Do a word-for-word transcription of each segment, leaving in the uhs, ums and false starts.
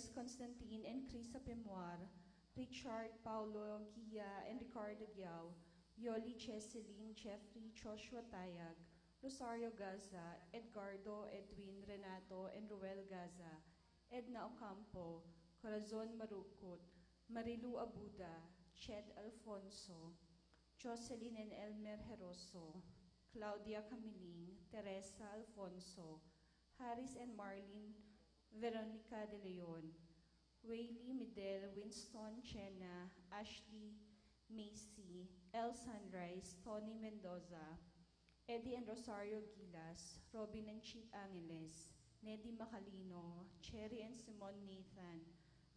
Constantine and Chris Apimwar, Richard, Paulo, Gia, and Ricardo Giao, Yoli, Cheseline, Jeffrey, Joshua Tayag, Rosario Gaza, Edgardo, Edwin, Renato, and Ruel Gaza, Edna Ocampo, Corazon Marukut, Marilu Abuda, Chet Alfonso, Jocelyn and Elmer Heroso, Claudia Camiling, Teresa Alfonso, Harris and Marlene, Veronica de Leon, Waylee, Midel, Winston, Chenna, Ashley, Macy, El Sunrise, Tony Mendoza, Eddie and Rosario Gilas, Robin and Chip Angeles, Neddy Macalino, Cherry and Simon Nathan,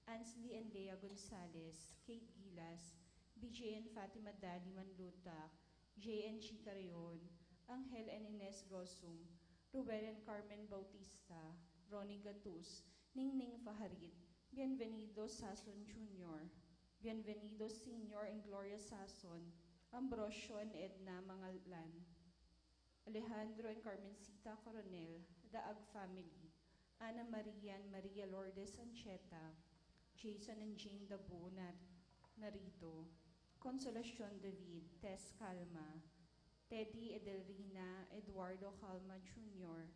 Ansley and Lea Gonzalez, Kate Gilas, B J and Fatima Dali Manluta, J and G Carreon, Angel and Ines Gosum, Ruel and Carmen Bautista, Ronnie Gatus, Ningning Faharit, Bienvenido Sason Junior, Bienvenido Senior and Gloria Sason, Ambrosio and Edna Mangalan, Alejandro and Carmencita Coronel, Daag family, Ana Maria and Maria Lourdes Ancheta, Jason and Jane Dabu Nar-, Narido, Consolacion David, Tess Calma, Teddy, Edelrina, Eduardo Calma Junior,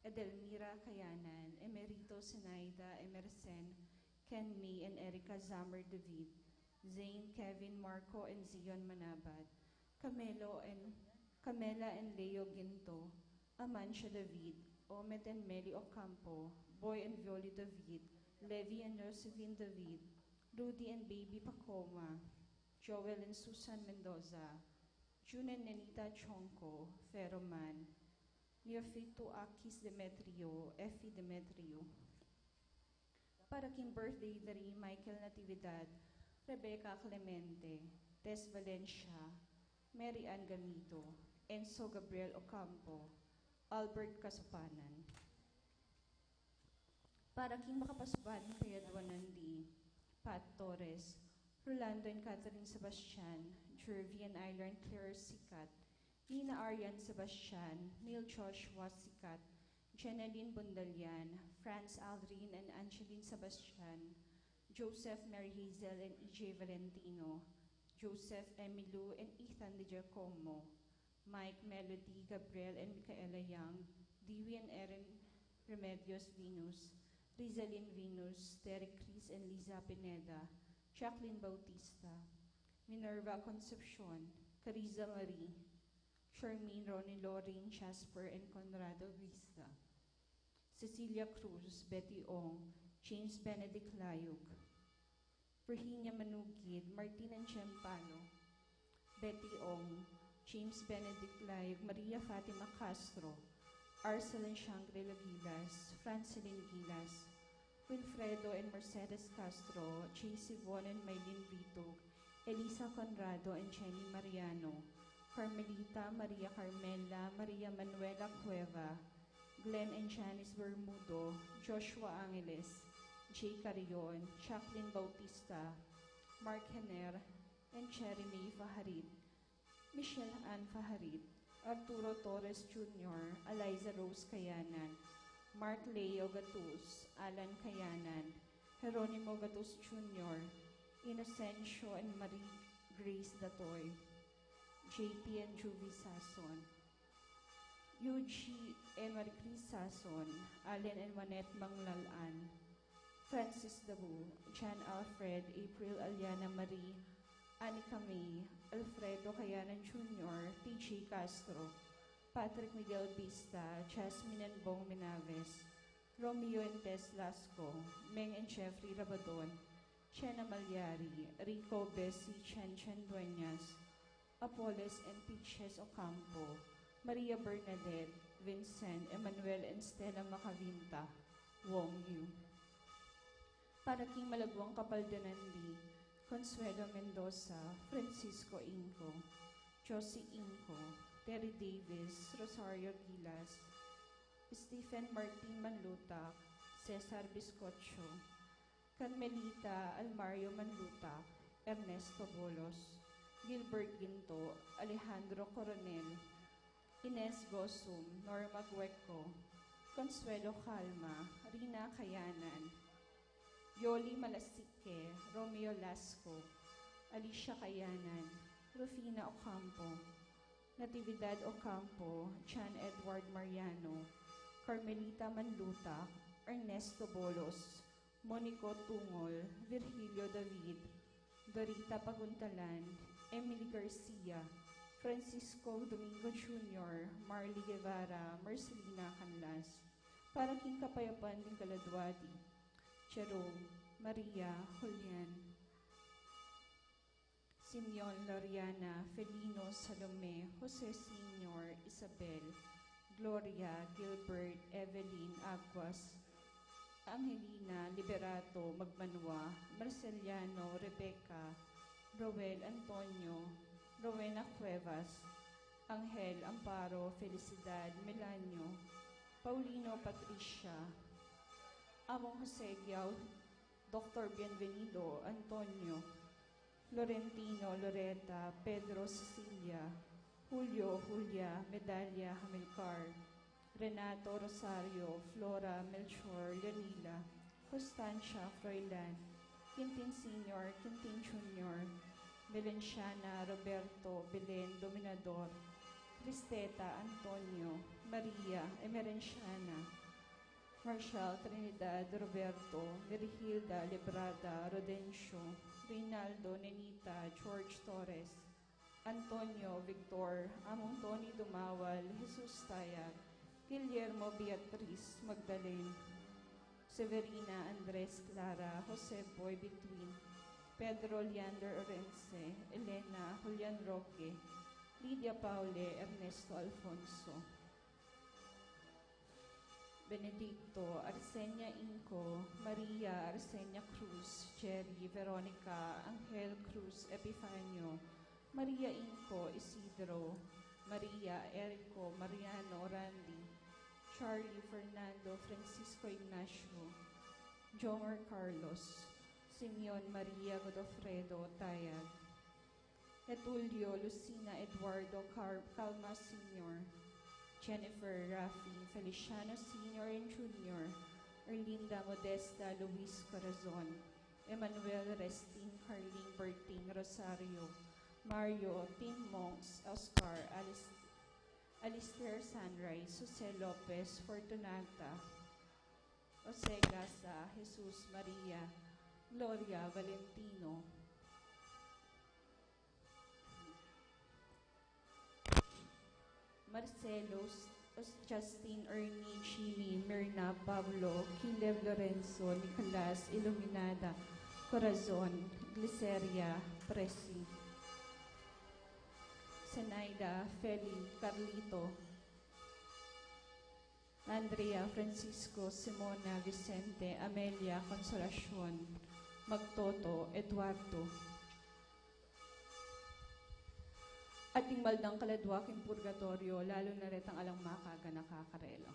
Edelmira Kayanan, Emerito, Zenaida, Emerson, Ken, May and Erica Zammer David, Zane, Kevin, Marco and Zion Manabat, Camelo and Camela and Leo Ginto, Amancia David, Omet and Meli Ocampo, Boy and Violi David, Levi and Josephine David, Rudy and Baby Pacoma, Joel and Susan Mendoza, June and Nenita Chonco, Feroman, Neofito Akis Demetrio, Effie Demetrio. Para king birthday da ri Michael Natividad, Rebecca Clemente, Tess Valencia, Mary Ann Gamito, Enzo Gabriel Ocampo, Albert Kasapanan. Para king makapasubaling payadwanan di Pat Torres, Rolando and Catherine Sebastian, Jervy and Ilan Claire Sikat, Nina Arian Sebastian, Neil Joshua Sikat, Jeneline Bundalian, Franz Aldrin and Angeline Sebastian, Joseph, Mary Hazel and E J Valentino, Joseph, Emilu and Ethan De Giacomo, Mike, Melody, Gabriel and Micaela Young, Dewey and Erin Remedios Venus, Rizalin Venus, Derek Chris and Liza Pineda, Jacqueline Bautista, Minerva Concepcion, Cariza Marie, Charmaine, Ronnie, Lorraine, Jasper and Conrado Vista, Cecilia Cruz, Betty Ong, James Benedict Layug, Virginia Manugid, Martin and Jem Palo, Betty Ong, James Benedict Layug, Maria Fatima Castro, Arcel and Shangri-La Gilas, Francelin Gilas, Wilfredo and Mercedes Castro, J C Von and Maylin Vitug, Elisa Conrado and Jenny Mariano, Carmelita, Maria Carmela, Maria Manuela Cueva, Glenn and Janice Bermudo, Joshua Angeles, Jay Carrion, Jacqueline Bautista, Mark Hener, and Cherry May Faharit, Michelle Ann Faharit, Arturo Torres Junior, Eliza Rose Kayanan, Mark Leo Gatus, Alan Kayanan, Jeronimo Gatus Junior, Inocencio and Marie Grace Datoy, J P and Juvie Sason, Yuji and Marie Chris Sason, Allen and Manette Manglalan, Francis Dabu, John Alfred, April Aliana Marie, Anika May, Alfredo Kayanan Junior, T J Castro, Patrick Miguel Vista, Jasmine and Bong Minaves, Romeo and Tess Lasco, Meng and Jeffrey Rabadon, Chena Malyari, Rico, Bessie, Chen Chen Dueñas, Apoles and Peaches Ocampo, Maria Bernadette, Vincent, Emmanuel and Stella Macavinta, Wong Yu. Para king malaguang kapaldanan di Consuelo Mendoza, Francisco Inco, Josie Inco, Terry Davis, Rosario Gilas, Stephen Martin Manlutak, Cesar Biscocho, Carmelita Almario Manlutak, Ernesto Bolos, Gilbert Ginto, Alejandro Coronel, Ines Gosum, Norma Gueco, Consuelo Calma, Rina Kayanan, Yoli Malasique, Romeo Lasco, Alicia Kayanan, Rufina Ocampo, Natividad Ocampo, John Edward Mariano, Carmelita Manluta, Ernesto Bolos, Monico Tungol, Virgilio David, Dorita Paguntalan, Emily Garcia, Francisco Domingo Junior, Marley Guevara, Marcelina Canlas, para king kapayapan ding kaladwa di Jerome, Maria, Julian, Simeon, Loriana, Felino, Salome, Jose Senior, Isabel, Gloria, Gilbert, Evelyn, Aguas, Angelina, Liberato, Magmanwa, Marceliano, Rebecca, Roel, Antonio, Rowena Cuevas, Angel, Amparo, Felicidad, Melanio, Paulino, Patricia, Among Jose Giao, Doctor Bienvenido, Antonio, Florentino, Loreta, Pedro, Cecilia, Julio, Julia, Medalia, Hamilcar, Renato, Rosario, Flora, Melchor, Leonila, Constancia, Froilan, Quintin Senior, Quintin Junior, Valenciana, Roberto, Belen, Dominador, Cristeta, Antonio, Maria, Emerenciana, Marshall, Trinidad, Roberto, Merihilda, Lebrada, Rodencio, Reynaldo, Nenita, George Torres, Antonio, Victor, Among Tony Dumawal, Jesus Tayag, Guillermo, Beatriz, Magdalene, Severina, Andres, Clara, Jose Boy, Between, Pedro, Leander, Orense, Elena, Julian Roque, Lydia Paule, Ernesto Alfonso, Benedicto, Arsenia Inco, Maria, Arsenia Cruz, Jerry, Veronica, Angel Cruz, Epifanio, Maria Inco, Isidro, Maria, Erico, Mariano, Randy, Charlie, Fernando, Francisco, Ignacio, Jomer, Carlos, Simeon, Maria, Godofredo, Tayag, Getulio, Lucina, Eduardo, Car-, Calma Senior, Jennifer, Rafi, Feliciano Senior and Junior, Erlinda, Modesta, Luis, Corazon, Emmanuel, Resting, Carling, Berting, Rosario, Mario, Tim, Monks, Oscar, Alice, Alistair, Sunrise, Jose Lopez, Fortunata, Jose Gasa, Jesus, Maria, Gloria, Valentino, Marcelo, Justin, Ernie, Jimmy, Mirna, Pablo, Caleb, Lorenzo, Nicolas, Iluminada, Corazon, Gliceria, Presi, Zenaida, Feli, Carlito, Andrea, Francisco, Simona, Vicente, Amelia, Consolacion, Magtoto, Eduardo. At ding maldang kaladwa king purgatoryo, lalu na retang alang makaganaka karela.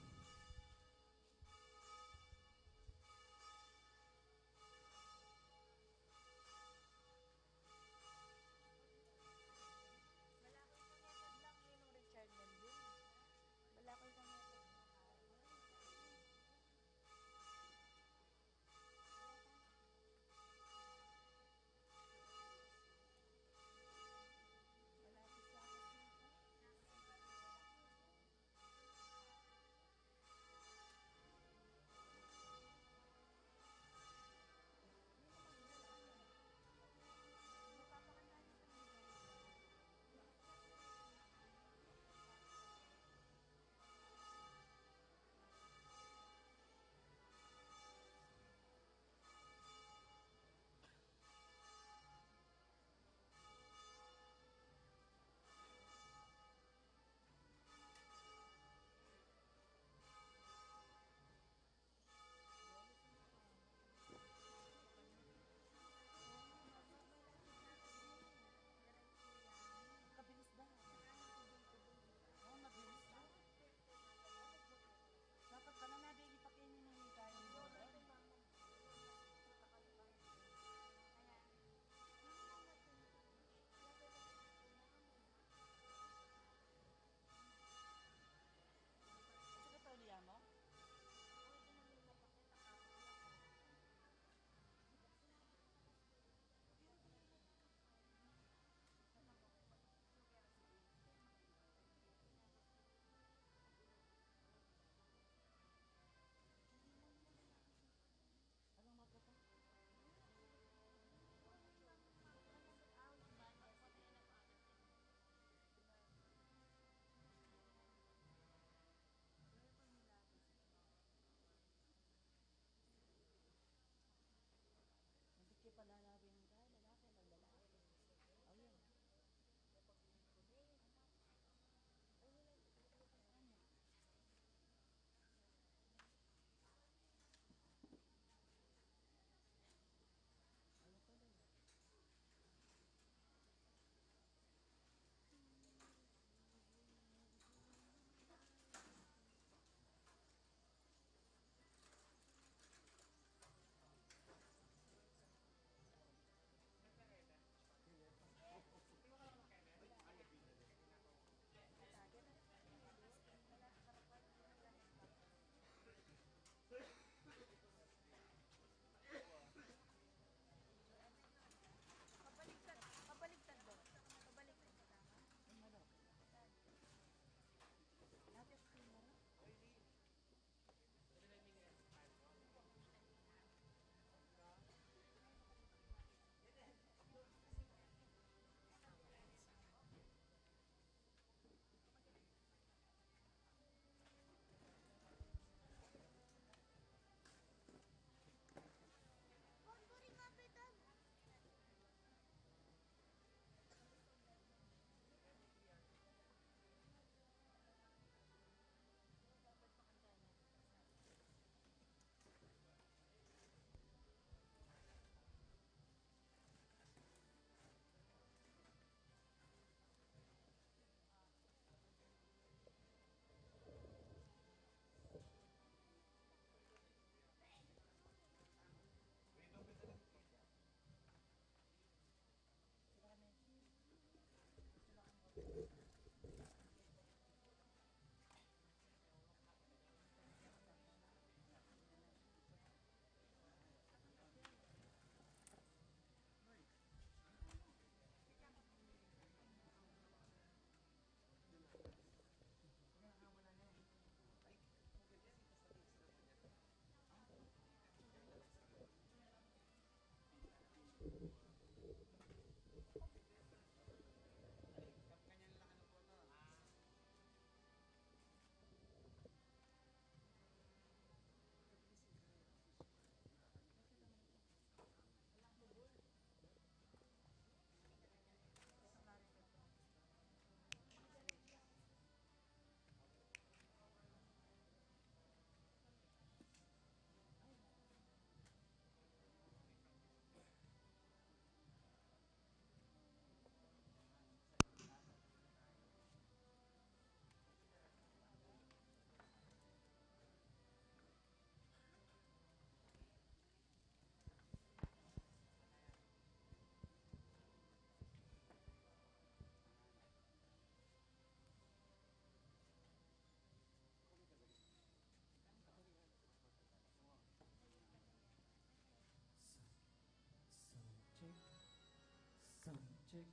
Check.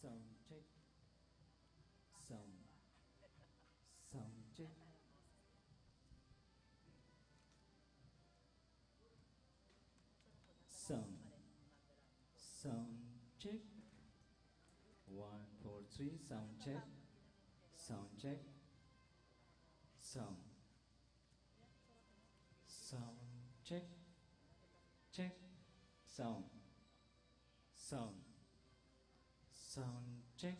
Sound check. Sound. Sound check. Sound. Sound check. One, four, three. Sound check. Sound check. Sound. Sound check. Check. Sound. Sound. Sound check.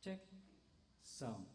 Check. Sound.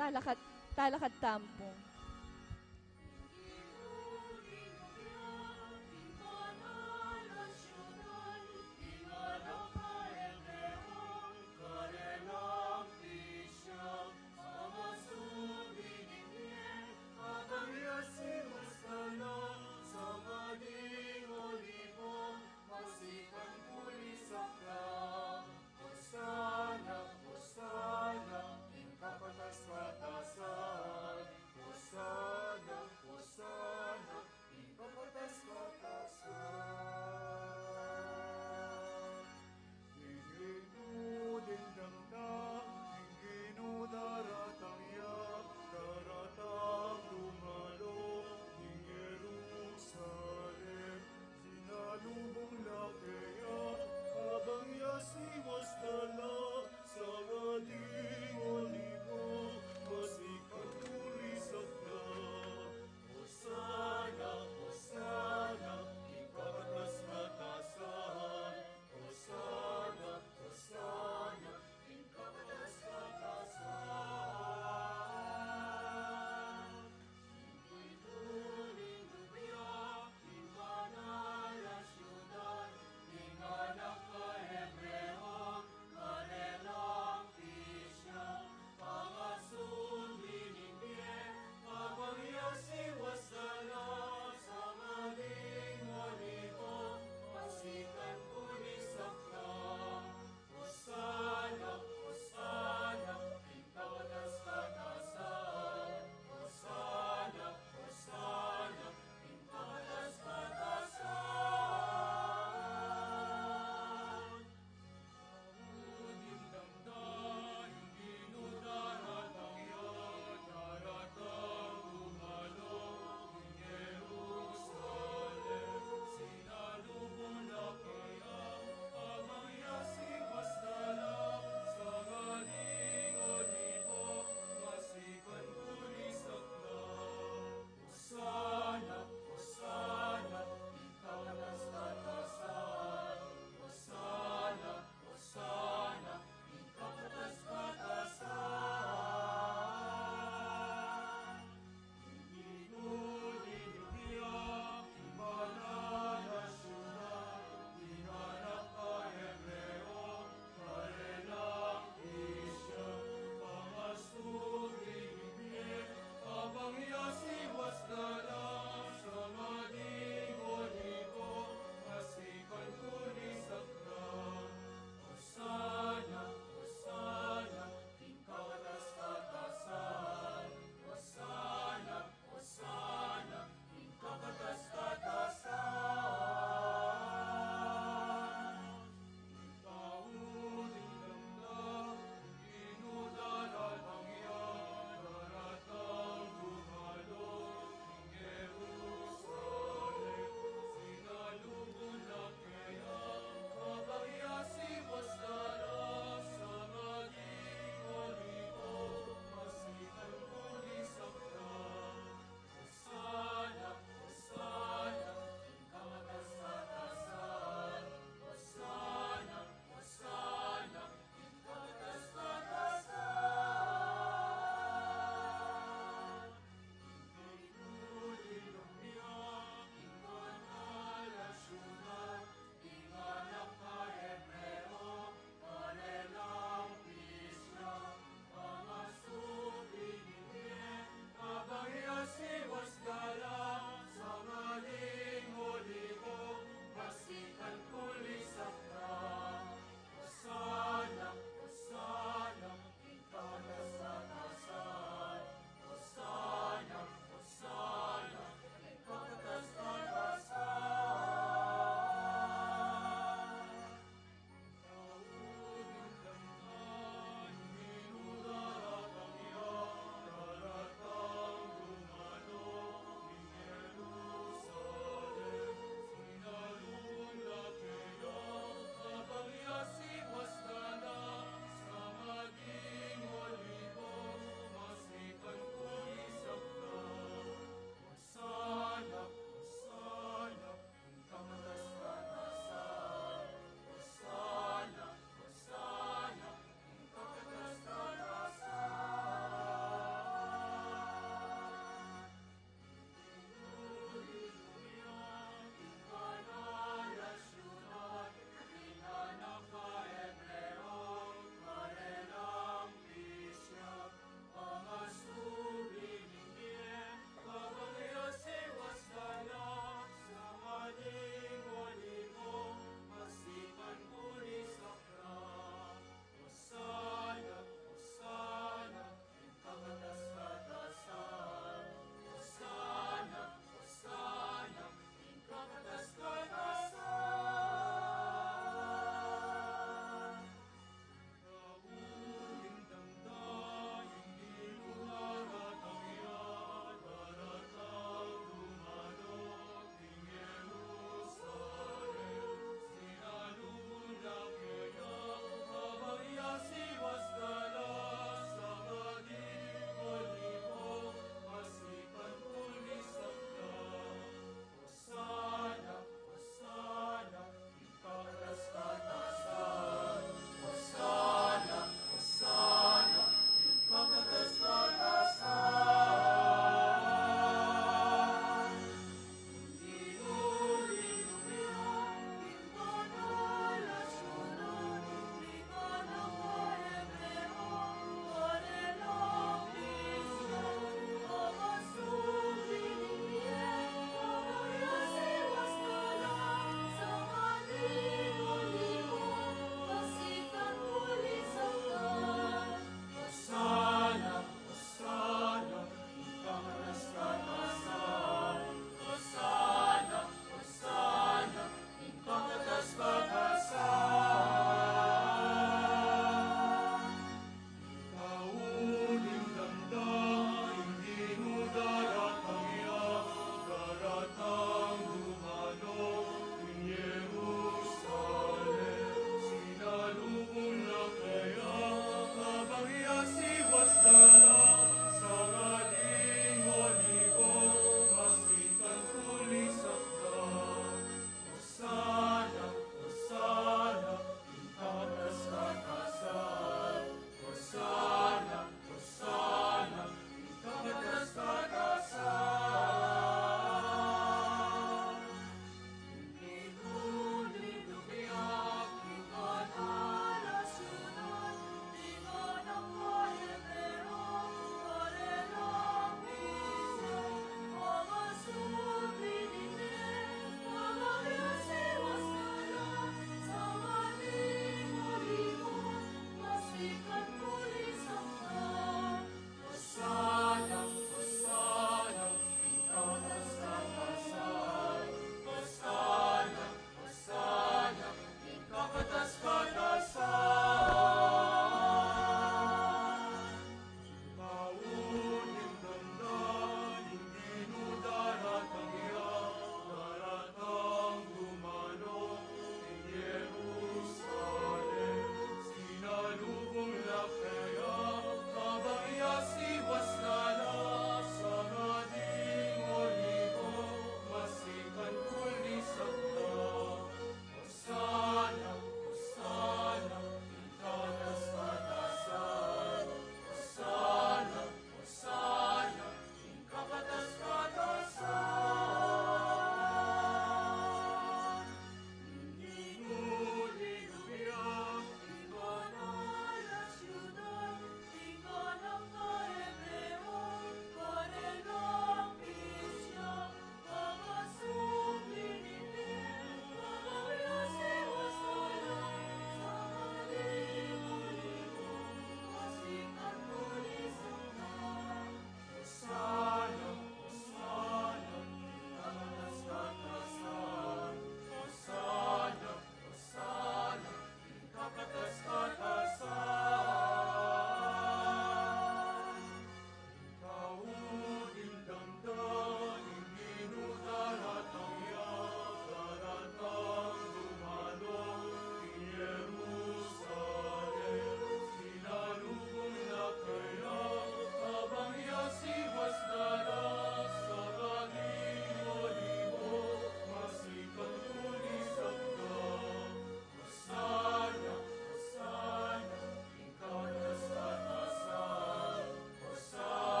Talakad, talakad tamu pu. Hosana, Hosana, king kapatasan-patasan.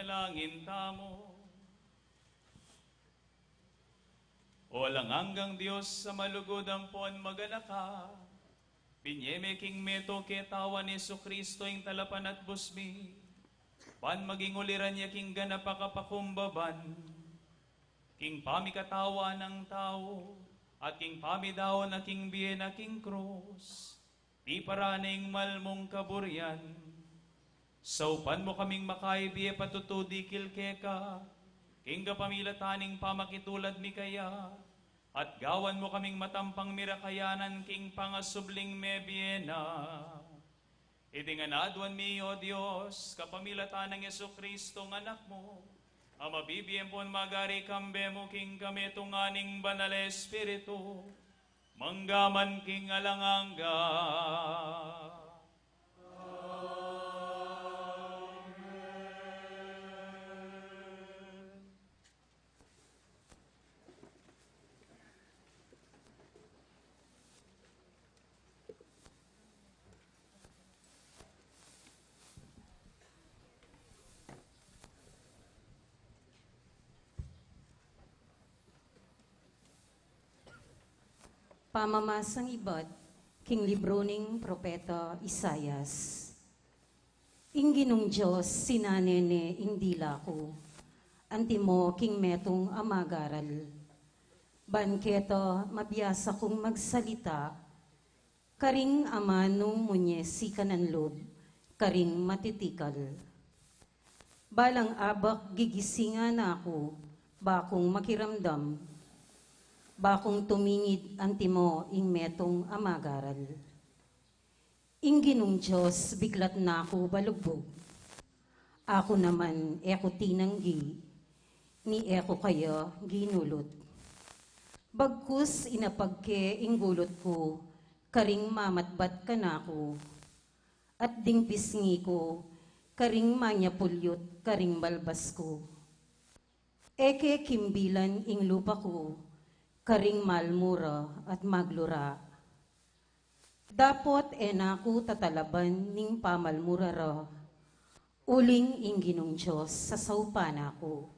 Langin tamu. O alang anggang Dios, a malugud ampon maganaka, binye me king metung a katawan i Jesucristo ing talapanatbus mi, ban maging uliran ya king ganap a kapakumbaban, king pamikatawan nang tau, at king pamidaun na king bie na king krus, miparana ing mal mung kaburian. Saupan mu kaming makaibie patutu dikil keka, king kapamilatan ning pamakitulad mi kaya, at gawan mu kaming matampang mirakayanan king pangasubling mebie na. Iti ngan aduan mi, O Dios, kapamilatan nang Jesucristo, a Anak mu, a mabibie ampon magari kambe mu king kametungan ning Banal a Espiritu, mangga man king alang angga. Pamamasang ibat king libru ning propeta Isaias. Ing Ginung Dios sinane ne ing dila ku, antimo king metung a magaral. Ban keta mabiasa kung magsalita, karing amanu munye sikanan lub, karing matitikal. Balang abak gigisingan na ku, ba kung makiramdam, ba kung tumingid antimo ing metung a magaral. Ing Ginung Dios biklat na ku balugbug. Aku naman e ku tinanggi, ni e ku kaya ginulut. Bagkus inapag ke ing gulut ku, karing mamatbat kanaku, at ding pisngi ku, karing manyapulyut karing balbas ku. E ke kimbilan ing lupa ku, karing malmura at maglura. Dapot e na ku tatalaban ning pamalmura ra, uling ing Ginung Dios sasaupan na ku.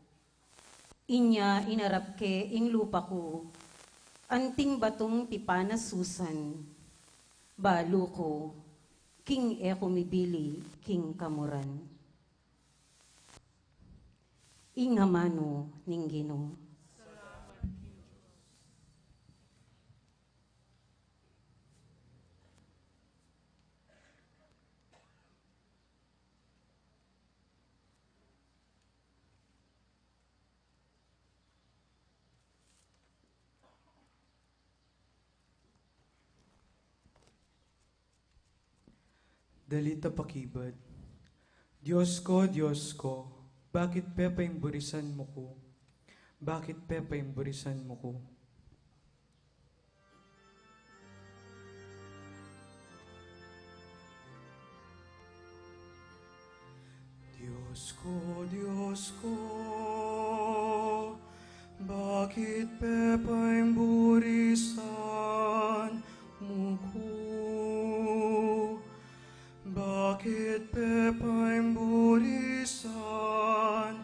Inya inarap ke ing lupa ku, anting batung pipanasusan, balu ku, king e ku mibili king kamuran. Ing amanu ning Ginu. Dalit a pakibat. Dios ko, Dios ko, bakit pepaimburisan mu ku? Bakit pepaimburisan mu ku? Dios ko, Dios ko, bakit pepaimburisan mu ku? Bakit pepaimburisan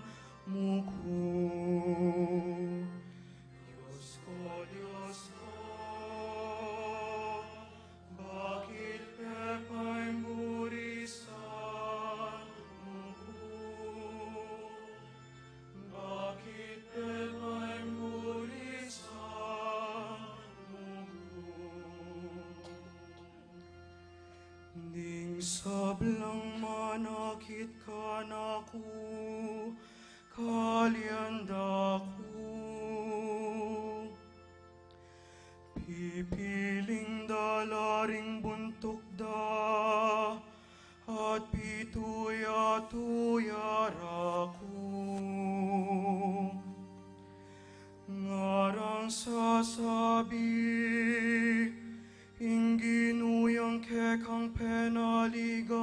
mu ku? Dios ko, Dios ko, bakit pepaimburisan mu ku? Bakit pepaimburisan mu ku? Ding sablang manakit kanaku, kalian da ku. Pipiling da la ring buntuk da, at pituya-tuya ra ku. Ngarang sasabi ing Ginu yang kekang penaligan,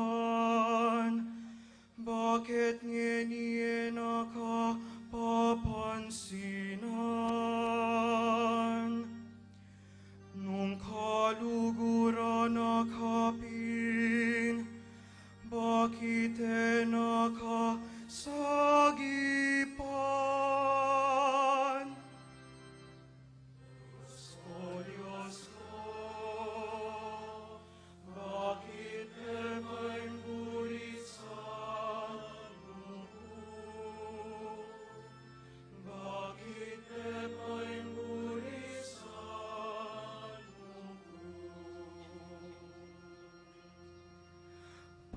bakit ngeni e na ka papansinan? Nung kaluguran na ka pin, bakit e na ka sa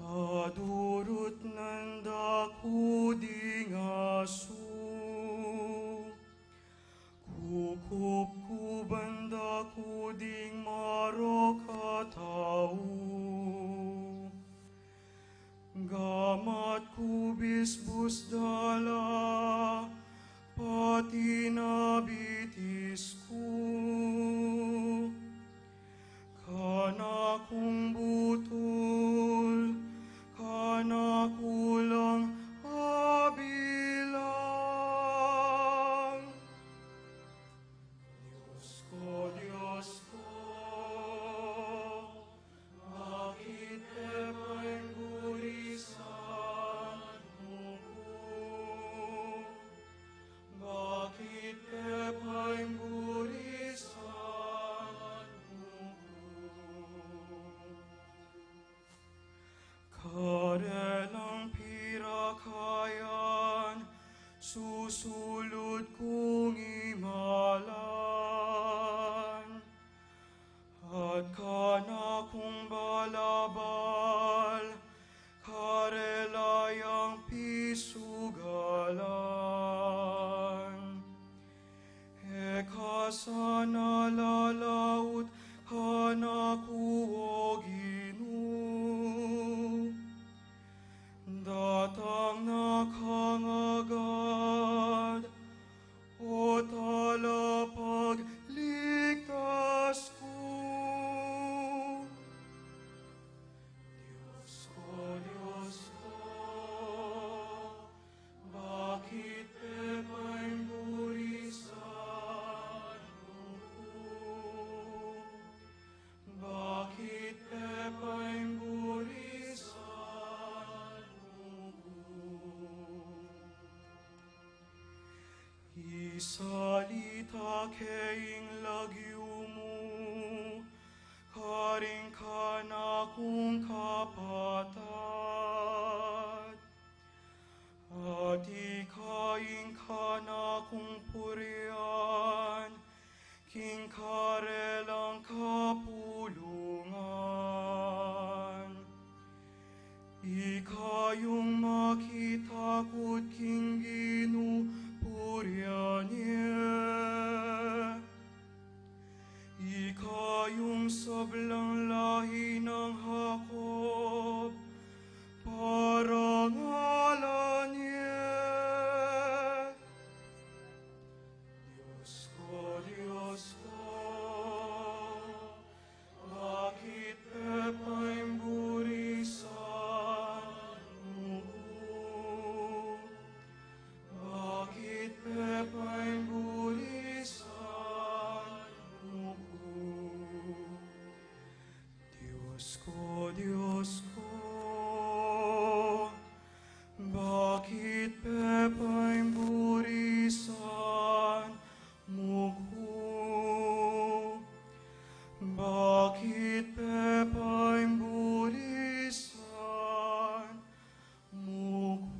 Padurutnan da ku ding asu, kukupkuban da ku ding marok a tau. Gamat ku bisbus da la, pati na bitis ku, kanakung butul, kanaku lang abilang. Dios ku, Dios ku, bakit pepaiburisan mu ku? Bakit pepaiburisan mu ku? Karelang pirakayan, susulud kung imalan, at kanakung balabal, karela yang pisugalan. E ka sana lalaut kanaku, o Ginu, datang na kang agad, o Talapagligtas ku. Dios ku, Dios ku, bakit pepaiburisan mu ku? Bakit pepaiburisan mu ku? Isalita ke ing lagyu mu karing kanakung kapatad, at ika ing kanakung purian king karelang kapulungan. Ika yung makitakut king Ginu, purian ye. Ika yung sablang lahi nang Jacob, parangalan ye. Dios ku, Dios ku, bakit pepaiburisan mu ku? Bakit pepaiburisan mu ku? Dios ku, Dios ku, bakit pepaiburisan mu ku? Bakit pepaiburisan mu ku?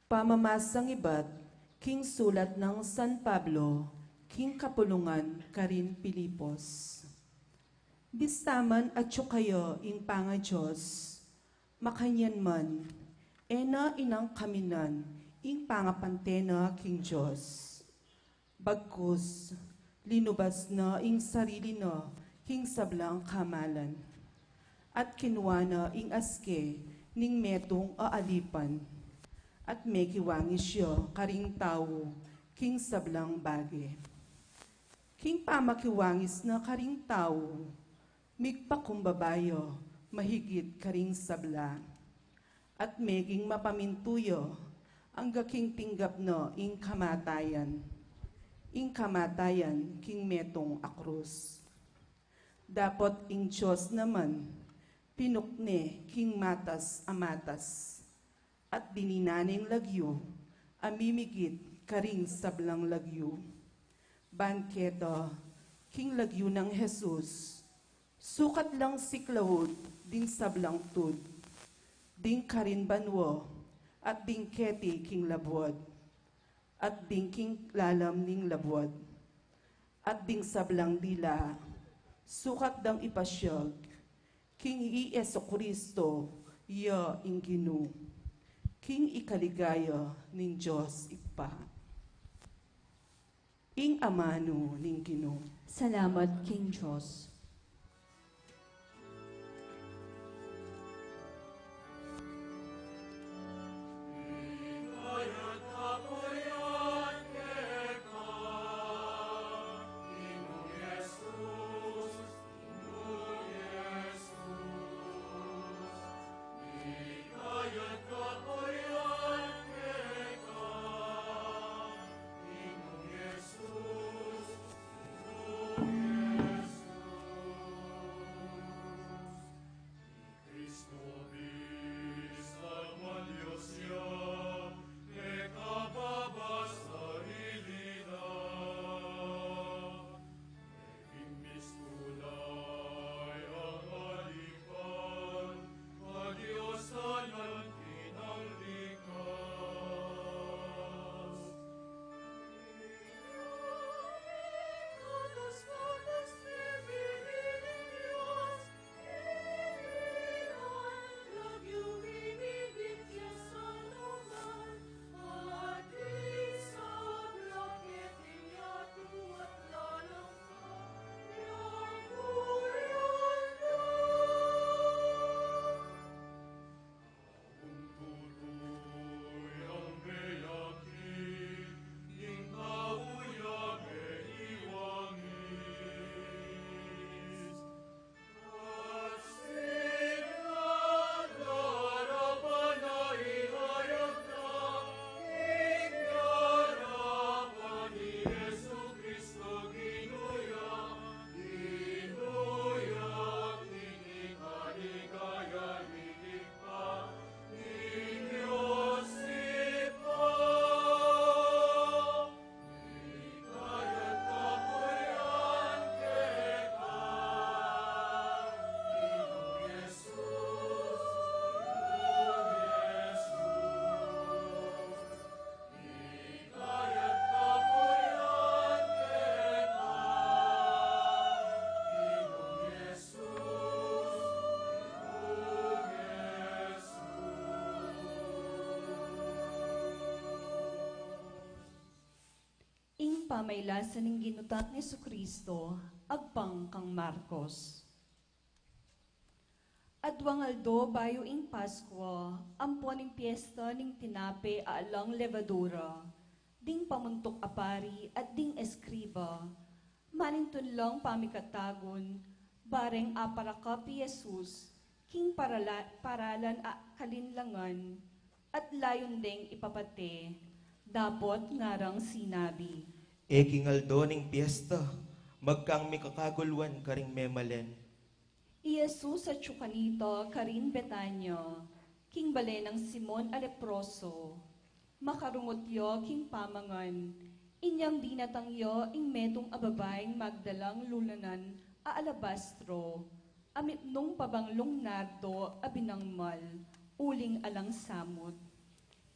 Pamamasang ibat king sulat nang San Pablo king kapulungan karin Filipos. Bista man atyu kaya ing panga-Dios, makanyan man, e na inangkaminan ing pangapante na king Dios. Bagkus, linubas na ing sarili na king sablang kamalan, at kinua na ing aske ning metung a alipan, at mekiwangis ya karing tau king sablang bage. King pamakiwangis na karing tau, migpakumbaba ya mahigit karing sabla, at meging mapamintu ya angga king tinggap na ing kamatayan, ing kamatayan king metung a krus. Dapot ing Dios naman, pinukne king matas a matas, at dininan ne ing lagyu a mimigit karing sablang lagyu. Bangketa king lagyu nang Jesus, sukat lang siklaud ding sablang tud, ding karin banua, at ding keti king labuad, at ding king lalam ning labuad, at ding sablang dila, sukat dang ipasyag king i Jesucristo, ya ing Ginu, king ikaligaya ning Dios Ibpa. Ing amanu ning Ginu. Salamat king Dios. Ing pamailasan ning Ginu tang Jesucristo agpang kang Marcos. Aduang aldo bayu ing Paskua, ampon ing piesta ning tinape a alang levadura, ding pamuntuk a pari at ding eskriba, manintun lang pamikatagun, bareng aparakap i Jesus king parala-, paralan a kalinlangan, at layun deng ipapate, dapot ngarang sinabi, E king aldo ning piesta, magkang mikakagulwan karing memalen. I Jesus atyu kanita karin Betania, king bale nang Simon a leproso. Makarungut ya king pamangan, inyang dinatang ya ing metung a babaing magdalang lulanan a alabastro, a mipnung pabanglung nardo a binangmal, uling alang samut.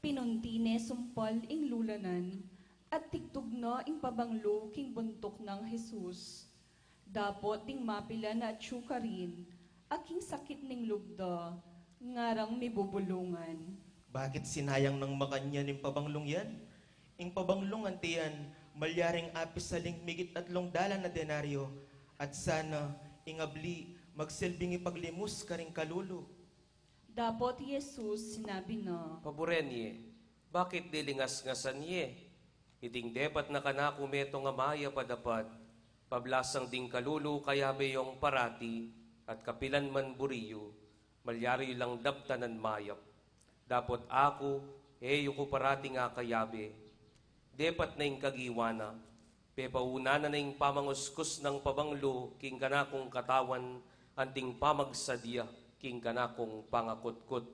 Pinunti ne sumpal ing lulanan, at tigtug na ing pabanglu king buntuk nang Jesus. Dapot ding mapilan a atyu karin, a king sakit ning lub da, ngarang mibubulungan. Bakit sinayang nang makanyan ing pabanglung yan? Ing pabanglung anti yan, malyaring apisaling migit atlung dalan a denaryo, at sana ing abli magsilbing ipaglimos karing kalulu. Dapot i Jesus sinabi na, Paburen ye, bakit dilingasngasan ye? Iting depat na kanaku metung a mayap a dapat, pablasang ding kalulu kayabe yung parati, at kapilan man buri yu, malyari yu lang daptan a mayap. Dapot aku, e yu ku parating akayabe. Depat na ing kagiwa na, pepaunanan na ing pamanguskus nang pabanglu king kanakung katawan anting pamagsadya king kanakung pangakutkut.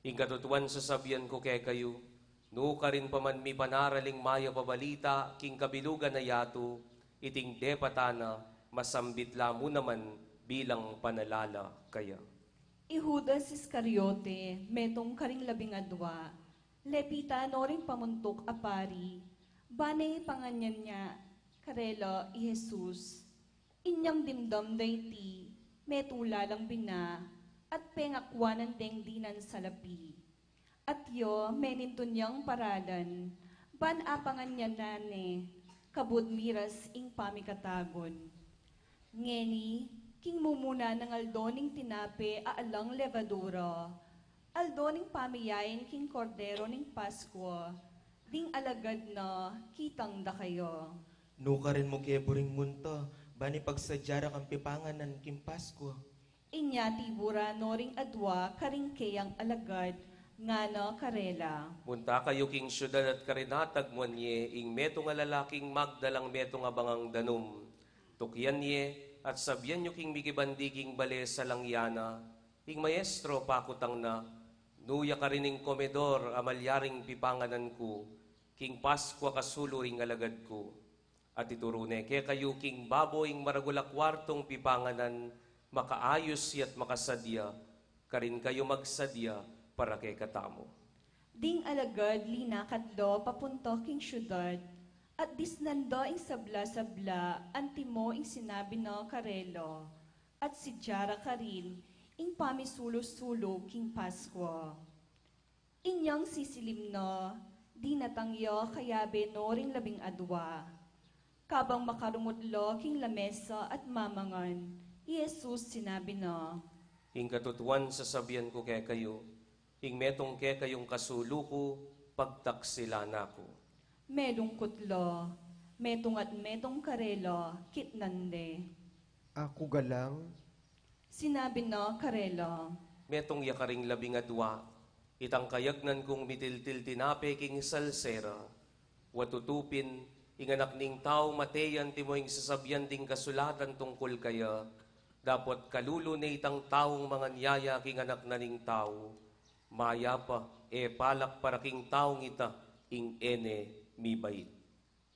Ing katutuan sasabian ku kekayu, Nukarin pa man mipanaraling mayap a balita king kabilugan a yatu, iting depatan na masambit la mu naman bilang panalala kaya. I Judas Iscariote, metung karing labing adua, lepitan no ring pamuntuk a pari, bane ipanganyan na karela i Jesus. Inyang dimdam da iti, metula lang bina, at pengakwanan deng dinan salapi. At yo, menintun yang paralan, ban apanganyanan ne, kabud miras ing pamikatagun. Ngeni, king mumuna nang aldo ning tinape a alang levadura, aldo ning pamiyain king Kordero ning Paskua, ding alagad na kitang da kayu. Nukarin mu ke buring munta, bani pagsadya ra kang pipanganan king Paskua. Inya tibura no ring adua karing keyang alagad, ngana karela. Munta kayu king siudad at karin atagmuan ye ing metung a lalaking magdalang metung a bangang danum. Tukian ye, at sabian yu king mikibandi king bale salang ya na, ing maestro pakutang na, nu ya karin ing komedor a malyaring pipanganan ku, king Paskua kasulu ring alagad ku. At ituru ne kekayu king babo ing maragul a kuartung pipanganan, makaayus ya't makasadya, karin kayu magsadya para kekatamu. Ding alagad linakat lo papunta king siudad, at disnan da ing sabla-sabla antimo ing sinabi na karela, at sidya ra karin ing pamisulu-sulu king Paskua. Inyang sisilim na, dinatang ya kayabe no ring labing adua. Kabang makarungut lo king lamesa at mamangan, i Jesus sinabi na, Ing katutuan sasabian ku kekayu, ing metung kekayung kasulu ku, pagtaksilan na ku. Melungkut lo, metung at metung karela kitnan de. Aku galang? Sinabi na karela, Metung ya karing labing adua, itang kayagnan kung mitiltil tinape king salsera. Wa tutu pin, ing Anak ning Tau mate ya antimo ing sasabian ding kasulatan tungkul kaya, dapot kalulu ne itang taung mangan ya ya king Anak na ning Tau. Mayap a, e palak para king taung ita ing e ne mibait.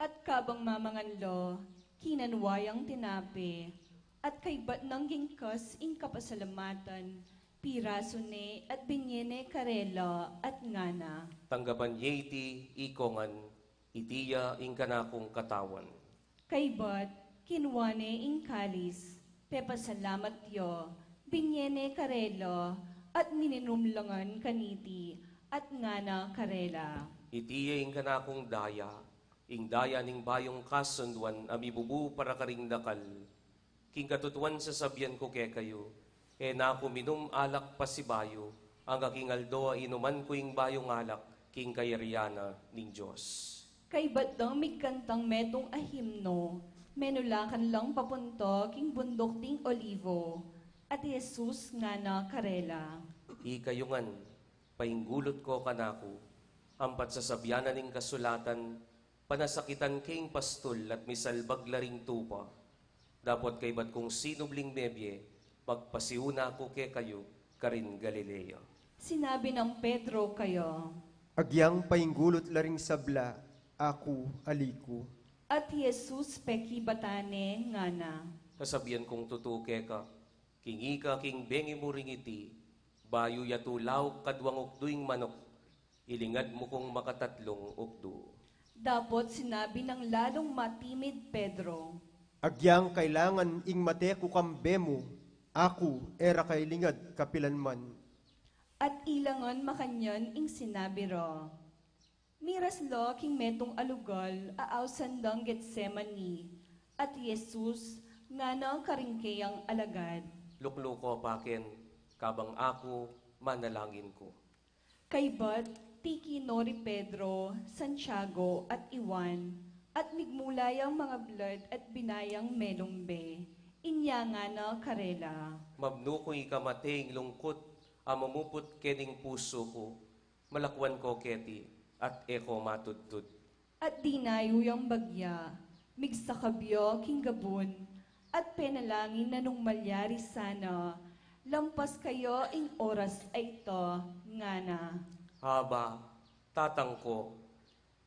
At kabang mamangan lo, kinanua yang tinape, at kaybat nang gingkas ing kapasalamatan, pirasu ne at binye ne karela, at ngana, Tanggapan ye iti, ikongan, iti ya ing kanakung katawan. Kaybat, kinua ne ing kalis, pepasalamat ya, binye ne karela, at mininum la ngan kaniti, at ngana karela, Iti ya ing kanakung daya, ing daya ning bayung kasunduan a mibubu para karing dakal. King katutuan sasabian ku kekayu, e na ku minum alak pasibayu, angga king aldo a inuman ku ing bayung alak king kayarian na ning Dios. Kaybat dang migkantang metung a himno, menulakan lang papunta king bunduk ding Olivo, at i Jesus ngana karela, Ikayu ngan, painggulut ko kanaku, ampat sasabian na ning kasulatan, panasakitan ke ing pastul at misalbag la ring tupa. Dapot kaybat kung sinubling mebie, magpasiuna ku kekayu karin Galilea. Sinabi nang Pedro kaya, Agyang painggulut la ring sabla, aku, ali ku. At i Jesus pekibatan ne ngana, Sasabian kung tutu keka, king ika king bengi mu ring iti, bayu yatu lauk kaduang ukdu ing manuk, ilingad mu kung makatatlung ukdu. Dapot sinabi nang lalung matimid Pedro, Agyang kailangan ing mate ku kambe mu, aku e ra kailingad kapilan man. At ila ngan makanyan ing sinabi ra. Miras la king metung a lugal a ausan dang Getsemani, at i Jesus ngana karing keyang alagad, Lukluko pa ken, kabang aku manalangin ku. Kaybat, tiki no ri Pedro, Santiago, at Juan, at migmula yang mangablad at binayang melumbe, inya ngana karela, Mabnu kung ika mate ing lungkut a mamuput kening pusu ku, malakuan ko keti, at e ko matudtud. At dinayu yang bagya, migsakab ya king gabun, at penalangin na nung malyari sana, lampas kaya ing oras a ita, ngana, Aba, Tatang ko,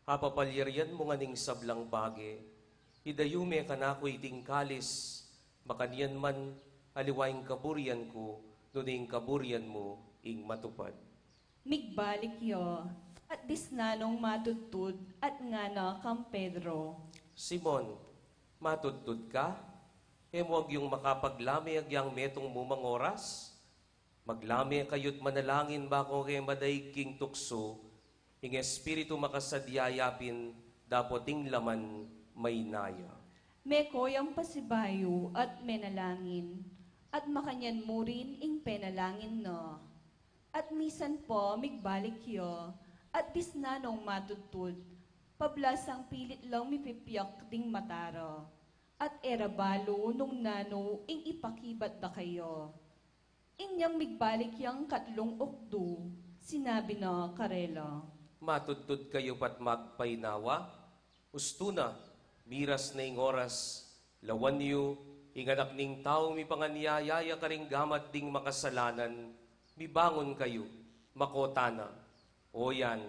apapalyarian mu ngan ing sablang bage, idayu me kanaku iting kalis, makanyan man aliwa ing kaburian ku, nune ing kaburian mu ing matupad. Migbalik ya, at disna nong matudtud, at ngana kang Pedro, Simon, matudtud ka? E mu agyung makapaglame agyang metung mumang oras? Maglame kayu't manalangin bako ke madaig king tuksu, ing espiritu makasadya ya pin, dapot ing laman maina ya. Meko yang pasibayu at menalangin, at makanyan mu rin ing penalangin na. At misan pa migbalik ya, at disna nong matudtud, pablasang pilit lang mipipiak ding mata ra, at e ra balu nung nanu ing ipakibat da kaya. Inyang migbalik yang katlung ukdu, sinabi na karela, Matudtud kayu pa't magpainawa? Ustu na, miras na ing oras, lawan yu, ing Anak ning Tau mipanganyaya ya karing gamat ding makasalanan. Mibangun kayu, makota na. O yan,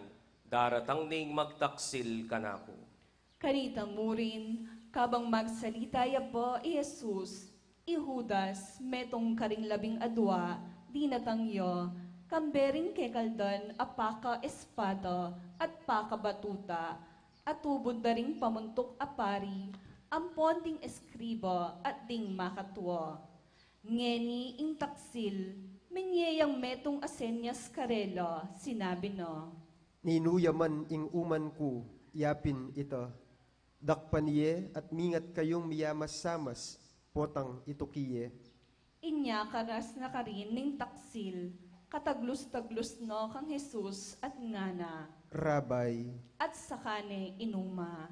daratang ne ing magtaksil kanaku. Kanita mu rin, kabang magsalita ya pa i Jesus, i Judas, metung karing labing adua, dinatang ya, kambe ring kekaldan a pakaespada at pakabatuta, a tubud da ring pamuntuk a pari, ampon ding eskriba at ding makatua. Ngeni ing taksil, minie yang metung a senyas karela, sinabi na, Ninu ya man ing uman ku, ya pin ita. Dakpan ye at mingat kayung miyamas-samas, potang ituki ye. Inya karas na karin ning taksil, kataglus-taglus na kang Jesus at ngana, Rabbi. At saka ne inuma.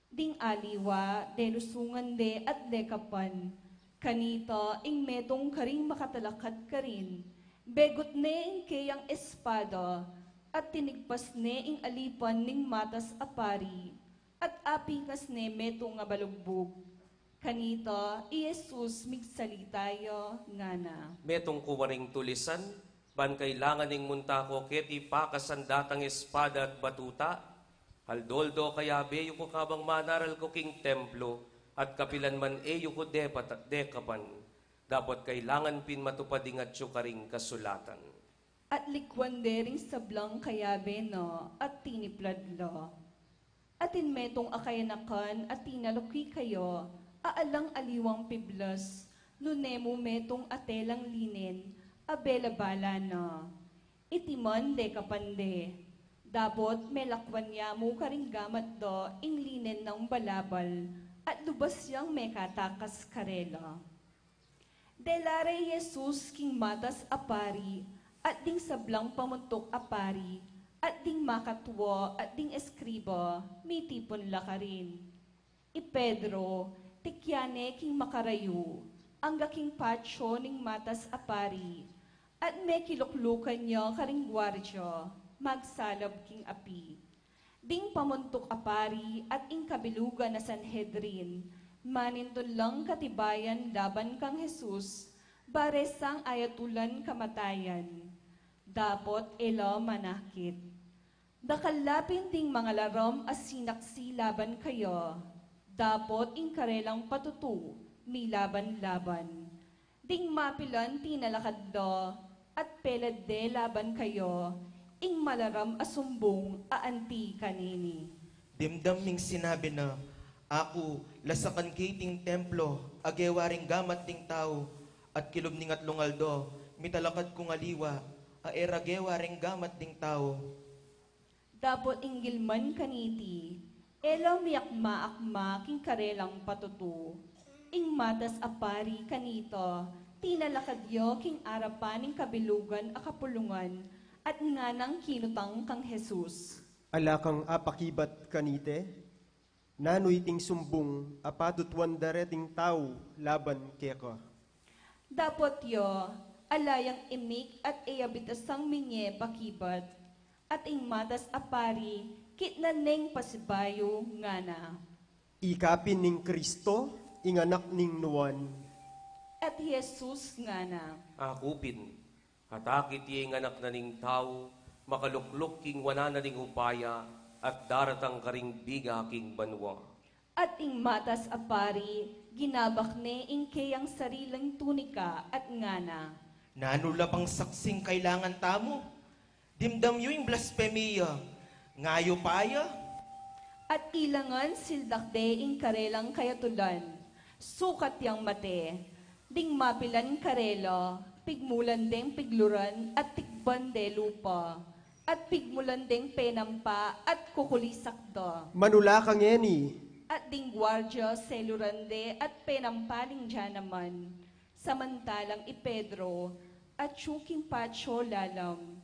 Ding aliwa, delusungan de at dekapan, kanita ing metung karing makatalakad karin, begut ne ing keyang espada, at tinigpas ne ing alipan ning matas a pari, at apingas ne metung a balugbug. Kanita i Jesus migsalita ya, ngana, Metung ku waring tulisan, ban kailangan ing munta ko keti pakasan datang espada at batuta? Aldo-aldo kayabe yu ku kabang manaral ku king templo, at kapilan man e yu ku depata-, dekapan, dapot kailangan pin matupad ing atyu karing kasulatan. At likwan de ring sablang kayabe na at tiniplad la. Atin metung a kayanakan a tinaluki kaya, a alang aliwang piblas, nune mu metung a telang linen, a bela-bala na. Iti man dekapan de. Dapot melakwan ya mu karing gamat da ing linen nang balabal, at lubas yang mekatakas karela. Dela re i Jesus king matas a pari, at ding sablang pamuntuk a pari, at ding makatua, at ding eskriba, mitipun la karin. I Pedro, tikyan ne king makarayu, angga king patio ning matas a pari, at mekiluklukan ya karing guardia, magsalab king api. Ding pamuntuk a pari at ing kabilugan a Sanhedrin, manintun lang katibayan laban kang Jesus, bare sang ayatulan kamatayan. Dapot e la manakit. Dakal la pin ding mangalaram a sinaksi laban kaya, dapot ing karelang patutu milaban-laban. Ding mapilan tinalakad da, at pelad de laban kaya, ing malaram a sumbung a anti kanini. Dimdam ming sinabi na, Aku, lasakan ke iting templo, a gewa ring gamat ding tau, at kilub ning atlung aldo, mitalakad kung aliwa, a e ra gewa ring gamat ding tau. Dapot inggil man kaniti, e la miakma-akma king karelang patutu. Ing matas a pari kanita, tinalakad ya king arapan ning kabilugan a kapulungan, at nganang kinutang kang Jesus, Ala kang apakibat kanite? Nanu iting sumbung a patutuan da reting tau laban keka? Dapot ya, ala yang imik at e ya bitasang minye pakibat, at ing matas a pari kitnan neng pasibayu, ngana, Ika pin ing Kristo, ing Anak ning Nuan? At i Jesus ngana, Aku pin. At akit ye ing Anak na ning Tau, Makalukluk king wanan na ding upaya at daratang karing biga king banua. At ing matas a pari, ginabak ne ing keyang sariling tunika at ngana, "Nanu la bang saksing kailangan tamu? Dimdam yu ing blasfemia, ngayu pa ya?" At ila ngan sildak de ing karelang kayatulan, sukat yang mate. Ding mapilan karela, pigmulan deng pigluran at tikban de lupa, at pigmulan deng penampa at kukulisak da. "Manu la ka ngeni?" At ding guardia seluran de at penampa ding dyan naman, samantalang i Pedro atyu king patio lalam.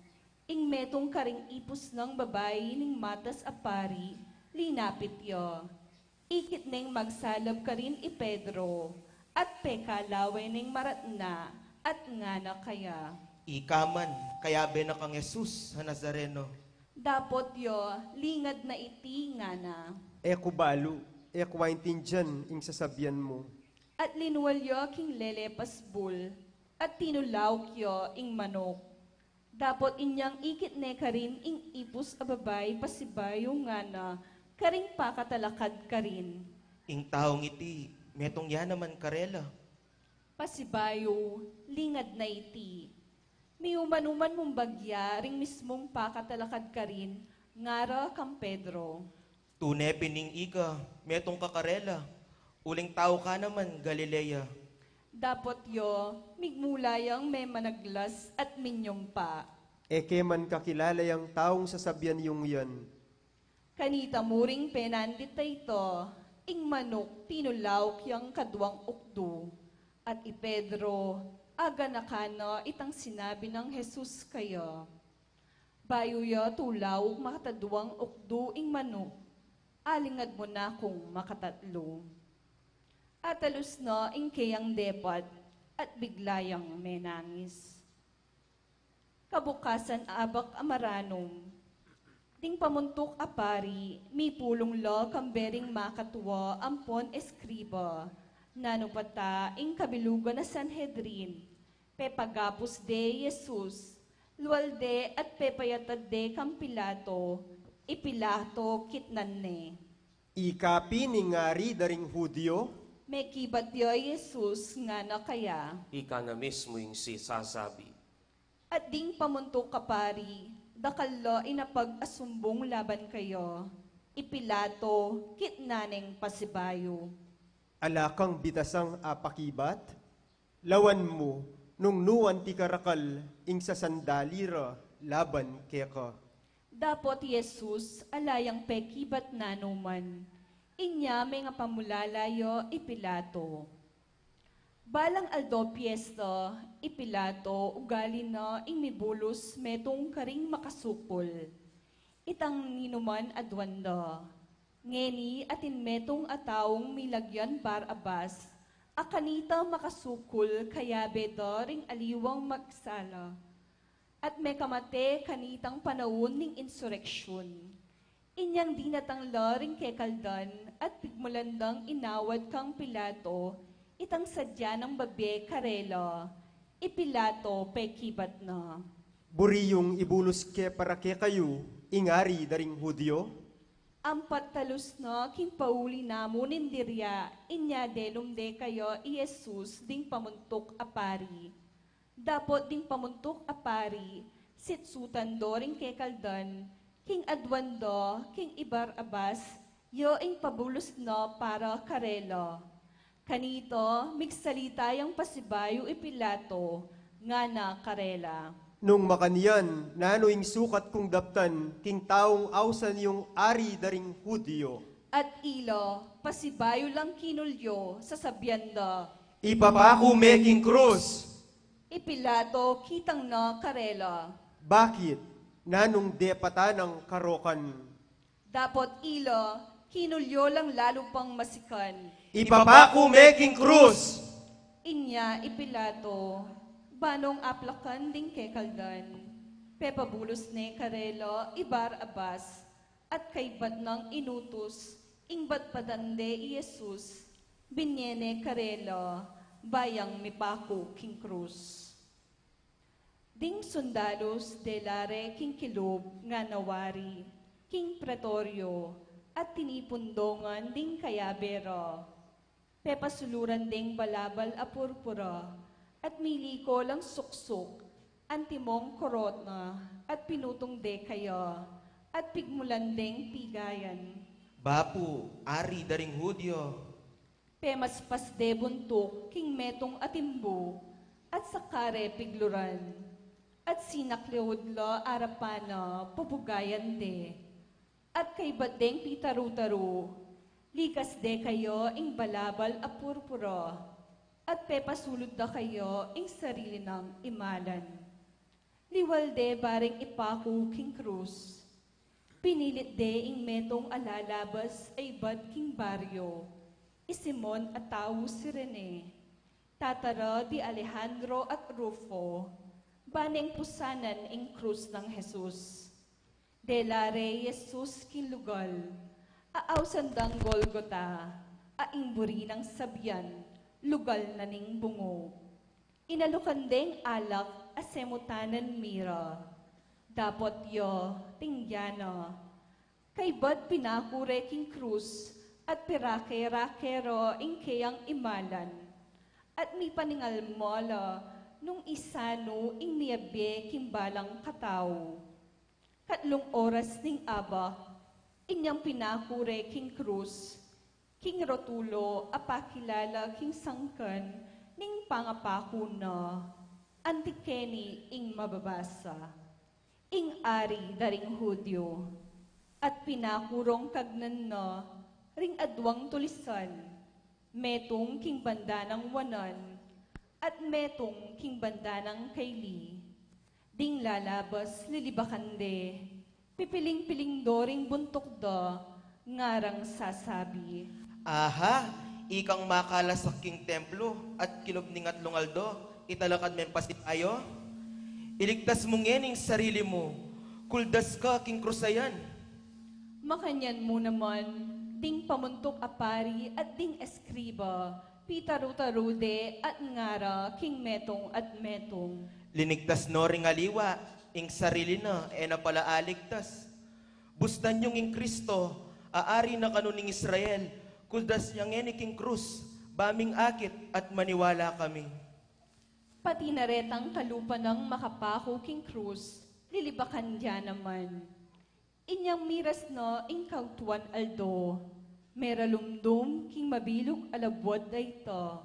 Ing metung karing ipus nang babai ning matas a pari, linapit ya. Ikit neng magsalab karin i Pedro, at pekalawe neng maratna, at ngana kaya, "Ika man, kayabe na kang Jesus a Nazareno." Dapot ya, lingad na iti ngana, "E ku balu, e ku aintindian ing sasabian mu." At linual ya king lele pasbul, at tinulauk ya ing manuk. Dapot inyang ikit ne karin ing ipus a babai pasibayu ngana karing pakatalakad karin, "Ing taung iti, metung ya naman karela." Pasibayu, lingad na iti. Miuman-uman mung bagya ring mismung pakatalakad karin, ngara kang Pedro, "Tune pin ing ika, metung ka karela, uling tau ka naman Galilea." Dapot ya, migmula yang memanaglas at minyumpa, "E ke man kakilala yang taung sasabian yung yan." Kanita mu ring penandit a ita, ing manuk tinulauk yang kaduang ukdu, at i Pedro, aganakan na itang sinabi nang Jesus kaya. Bayu ya tulauk makataduang ukdu ing manuk, alingad mu na kung makatatlu. Atalus na ing keyang depat at bigla yang menangis. Kabukasan abak a maranum, ding pamuntuk a pari, mipulung la kambe ring makatua ampon eskriba, nanu pa ta ing kabilugan a Sanhedrin, pepagapus de i Jesus, lual de at pepayatad de kang Pilato, i Pilato kitnan ne. "Ika pin ing ari da ring Judio?" Mekibat ya i Jesus, ngana kaya, "Ika na mismu ing sisasabi." At ding pamuntuk a pari, dakal la inapag a sumbung laban kaya, i Pilato kitnan neng pasibayu, "Ala kang bitasang apakibat? Lawan mu nung nu anti karakal ing sasandali ra laban keka." Dapot i Jesus ala yang pekibat nanu man, inya mengapamulala ya i Pilato. Balang aldo piesta, i Pilato ugali na ing mibulus metung karing makasukul. Itang ninuman aduan da. Ngeni atin metung a taung milagyan Barrabas, a kanita makasukul kayabe da ring aliwang magsala, at mekamate kanitang panaun ning insureksyun. Inyang dinatang la ring kekaldan at pigmulan dang inawad kang Pilato itang sadya nang babie karela, i Pilato pekibat na, "Buri yung ibulus ke para kekayu ing ari da ring Judio?" Ampat talus na king pauli namu ning dirya, inya delum de kaya i Jesus ding pamuntuk a pari. Dapot ding pamuntuk a pari, sitsutan do ring kekaldan, king aduan da king i Barrabas, ya ing pabulus na para karela. Kanita, migsalita yang pasibayu i Pilato, ngana karela, "Nung makanyan, nanu ing sukat kung daptan king taung ausan yung ari da ring Judio?" At ila, pasibayu lang kinulyo, sasabian da, "Ipapaku me king krus." I Pilato kitang na karela, "Bakit? Nanung depatan nang karokan?" Dapot ila, kinulyo lang lalu pang masikan, "Ipapaku me king krus." Inya i Pilato, banung aplakan ding kekaldan, pepabulus ne karela i Barrabas, at kaybat nang inutus ing batbatan de i Jesus, binye ne karela, ba yang mipaku king krus. Ding sundalus dela re king kilub, ngana wari, king pretoryo, at tinipun do ngan ding kayabe ra. Pepasuluran deng balabal a purpura, at miliko lang suksuk, antimong korona, at pinutung de kaya, at pigmulan deng pigayan, "Bapu, Ari da ring Judio!" Pemaspas de buntuk king metung a timbu, at saka re pigluran, at sinakliud la arapan na, pupugayan de. At kaybat deng pitaru-taru, "Likas de kaya ing balabal a purpura, at pepasulud da kaya ing sarili nang imalan." Liwal de baring ipaku king krus. Pinilit de ing metung a lalabas a ibat king baryo, i Simon a tau Cirene, tata ra di Alejandro at Rufo, ba neng pusanan ing krus nang Jesus. Dela re Jesus king lugal a ausan dang Golgota, a ing buri nang sabian, "Lugal na ning bungu." Inalukan deng alak a semutanan mira. Dapot ya, tingga na, kaybat pinaku re king krus, at pirake-rake ra ing keyang imalan, at mipaningalmal la nung isanu ing miyabie king balang katau. Katlung oras ning abak, inyang pinaku re king krus, king rotulo a pakilala king sangkan ning pangapaku na, anti keni ing mababasa, "Ing Ari da ring Judio." At pinaku rong kagnan na ring adwang tulisan, metung king banda nang wanan, at metung king banda nang kaili. Ding lalabas lilibakan de, pipiling-piling do ring buntuk da, ngarang sasabi, "Aha, ikang makalasak king templo at kilub ning atlung aldo, italakad meng pasibayu? Iligtas mu ngening sarili mu, kuldas ka king krus a yan." Makanyan mu naman, ding pamuntuk a pari at ding eskriba, pitaru-taru de at ngara king metung at metung, "Linigtas no ring aliwa, ing sarili na e na pala aligtas. Bustan yung ing Kristo, a Ari na kanu ning Israel, kuldas ya ngeni king krus, ba ming akit at maniwala kami." Pati na retang kalupa nang makapaku king krus, lilibakan ya naman. Inyang miras na ing kautuan aldo, meralumdum king mabilug a labuad a ita,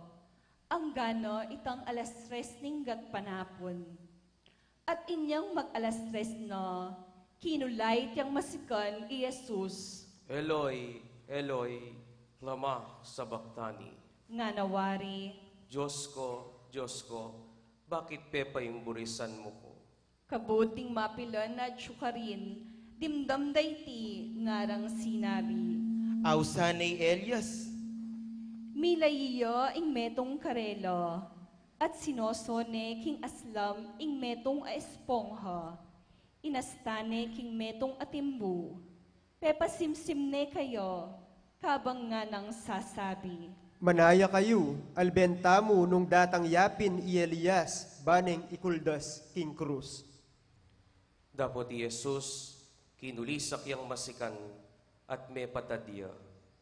anggana itang alas tres ning gatpanapun. At inyang mag-alas tres na, kinulait yang masikan i Jesus, "Eloi, Eloi, lama sabachthani?" Ngana wari, "Dios ko, Dios ko, bakit pepaimburisan mu ku?" Kabud ding mapilan a atsu karin, dimdam da iti, ngarang sinabi, "Ausan ne i Elias." Milayi ya ing metung karela, at sinoso ne king aslam ing metung a espongha, inasta ne king metung a timbu, pepasimsim ne kaya, kabang nganang sasabi, "Manaya kayu, alben tamu nung datang ya pin i Elias, ba neng ikuldas king krus." Dapot i Jesus, kinulisak yang masikan, at mepatad ya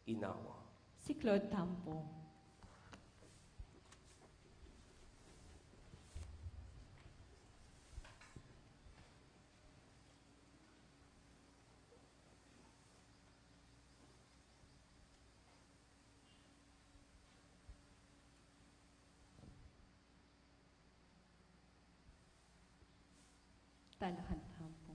inawa. Siklaud tamu pu. Talakad tamu pu.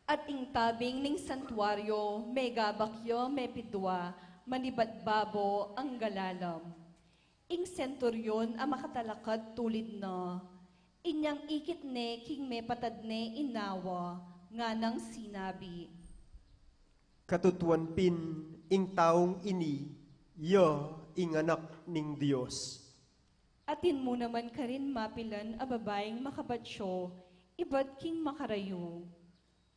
At ing tabing ning santuaryo, megabak ya mepidua, manibat babo angga lalam. Ing senturyon a makatalakad tulid na, inyang ikit ne king mepatad ne inawa, nganang sinabi, "Katutuan pin, ing taung ini, ya ing Anak ning Dios." Atin mu naman karin mapilan a babaing makabatsyo, ibat king makarayu.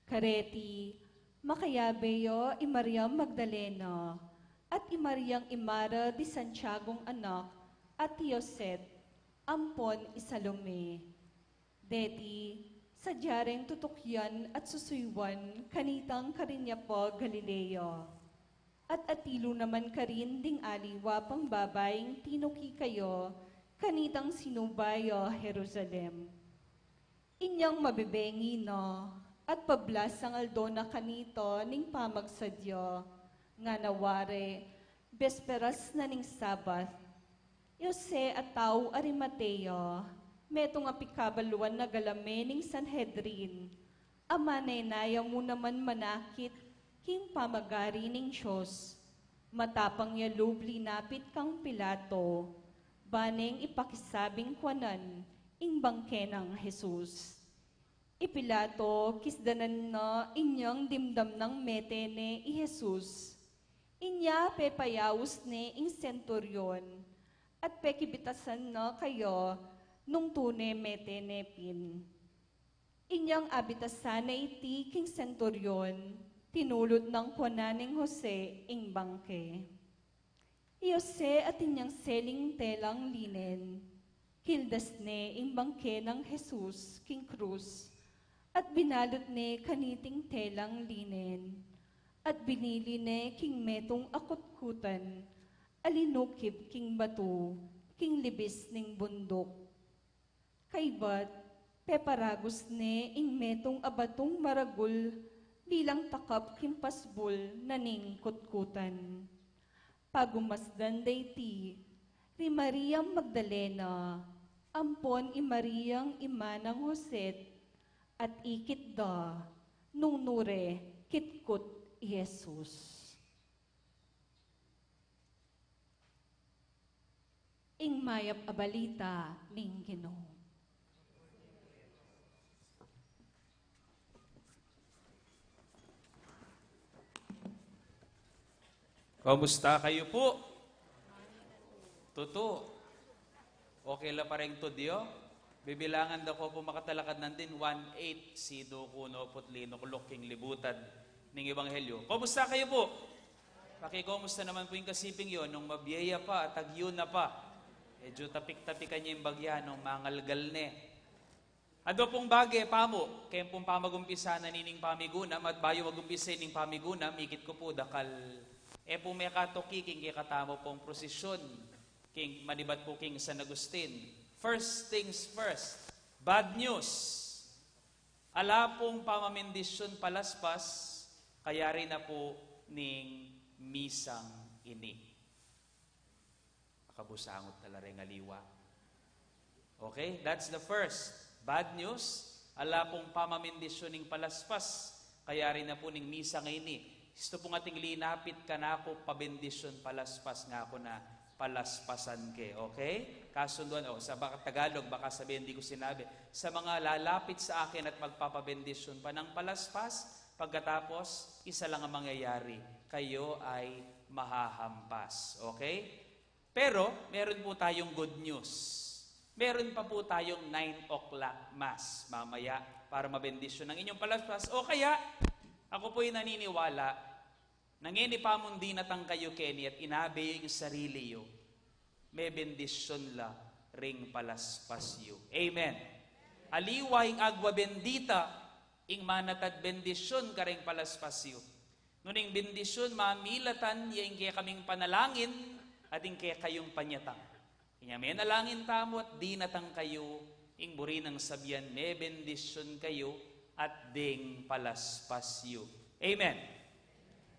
Kareti, makayabe ya i Mariang Magdalena, at i Mariang imara di Santiagong anak, at i Jose ampon i Salome. Deti, sadya reng tutukyan at susuyuan kanitang karin ya pa Galilea. At atilu naman karin ding aliwa pang babaing tinuki kaya kanitang sinuba ya Jerusalem. Inyang mabebengi na at pablasang aldo na kanita ning pamagsadya, ngana wari, besperas na ning Sabat. I Jose a tau Arimatea, metung a pikabaluan a galame ning Sanhedrin, a manenaya mu naman manakit king pamagari ning Dios. Matapang ya lub linapit kang Pilato, ba neng ipakisabing kuanan ing bangke nang Jesus. I Pilato, kisdanan na inyang dimdam nang mete ne i Jesus. Inya pepayaus ne ing senturyon, at pekibitasan na kaya nung tune mete ne pin. Inyang abitasan na iti king senturyon, tinulut nang kuanan ning Jose ing bangke. I Jose at inyang seling telang linen, kildas ne ing bangke nang Jesus king krus, at binalut ne kaniting telang linen, at binili ne king metung a kutkutan a linukib king batu, king libis ning bunduk. Kaybat, peparagus ne ing metung a batung maragul bilang takap king pasbul na ning kutkutan. Pagumasdan da iti, ri Mariang Magdalena, ampon i Mariang ima nang Jose, at ikit da, nung nure kitkut i Jesus. Ing mayap a balita ning Ginu. Kumusta kayu pu? Tutu. Okay la pa reng tudyu? Bibilangan da ko pu makatalakad nandin, one eight, sidu ku no pu't linukluk king libutad ning ebanghelyu. Kumusta kayu pu? Pakikumusta naman pu ing kasiping yu, nung mabie ya pa at agyu na pa. Medyu tapik-tapikan ya ing bagya nung mangalgal ne. Adwa pung bage pamu, keng pung pamagumpisa na nining pamigunam, at bayu magumpisa ining pamigunam, ikit ku pu dakal e pu mekatuki king kekatamu pung prosesyon, king manibat pu king San Agustin. First things first, bad news. Ala pung pamabendisyun palaspas, kayari na pu ning misang ini. Makabusangut na la reng aliwa. Okay, that's the first. Bad news, ala pung pamabendisyun ning palaspas, kayari na pu ning misang ini. Istu pung ating linapit kanaku, pabendisyun palaspas, ngaku na palaspasan ke, okay? Kasunduan, o, sa baka Tagalog, baka sabihin di ku sinabi, sa mga lalapit sa akin at magpapabendisyun pa ng palaspas, pagkatapos, isa lang ang mangyayari, kayo ay mahahampas, okay? Pero, meron po tayong good news. Meron pa po tayong nine o'clock mass mamaya para mabendisyun ang inyong palaspas. O kaya, ako po'y naniniwala, nung ngeni pa mung dinatang kayu keni at inabe yu ing sarili yu, mebendisyun la ring palaspas yu. Amen. Aliwa ing agwa bendita, ing manatad bendisyun kareng palaspas yu. Nune ing bendisyun, mamilatan ya ing kekaming panalangin at ing kekayung panyatang. Inya menalangin tamu at dinatang kayu, ing buri nang sabian, mebendisyun kayu at deng palaspas yu. Amen.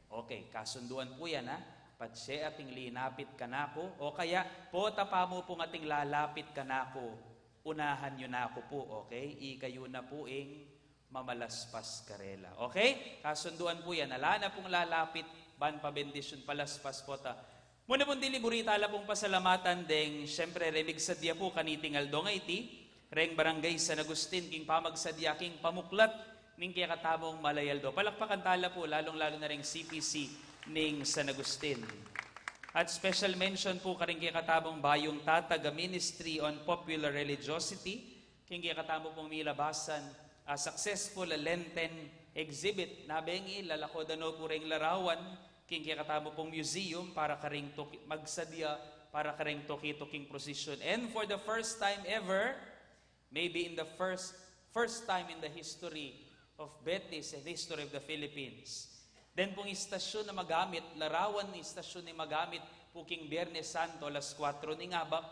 Okay, kasunduan pu yan, ha. Patse ating linapit kanaku, o kaya, pota pa mu pung ating lalapit kanaku, unahan yu na ku pu, okay? Ikayu na pu ing mamalaspas karela. Okay? Kasunduan pu yan. Ala na pung lalapit, ban pabendisyun palaspas, pota. Muna pung dili, buri tala pung pasalamatan deng, siyempre, reng migsadya pu kaniting aldo a iti, reng Barangay San Agustin, king pamagsadya king pamuklat ning kekatamung malayaldo. Palakpakan tala pu, lalung-lalu na reng C P C ning San Agustin. At special mention pu karing kekatamung bayung tatag a Ministry on Popular Religiosity, king kekatamu pung milabasan, a successful Lenten exhibit, na bengi lalako da no pu reng larawan, king kekatamu pung museum para karing tuki-, magsadya para kareng tuki-tuking prosesyon. And for the first time ever, maybe in the first, first time in the history of Betis and history of the Philippines, den pung istasyon a magamit, larawan ning istasyon a magamit pu king Biernes Santo, alas kuatro ning abak,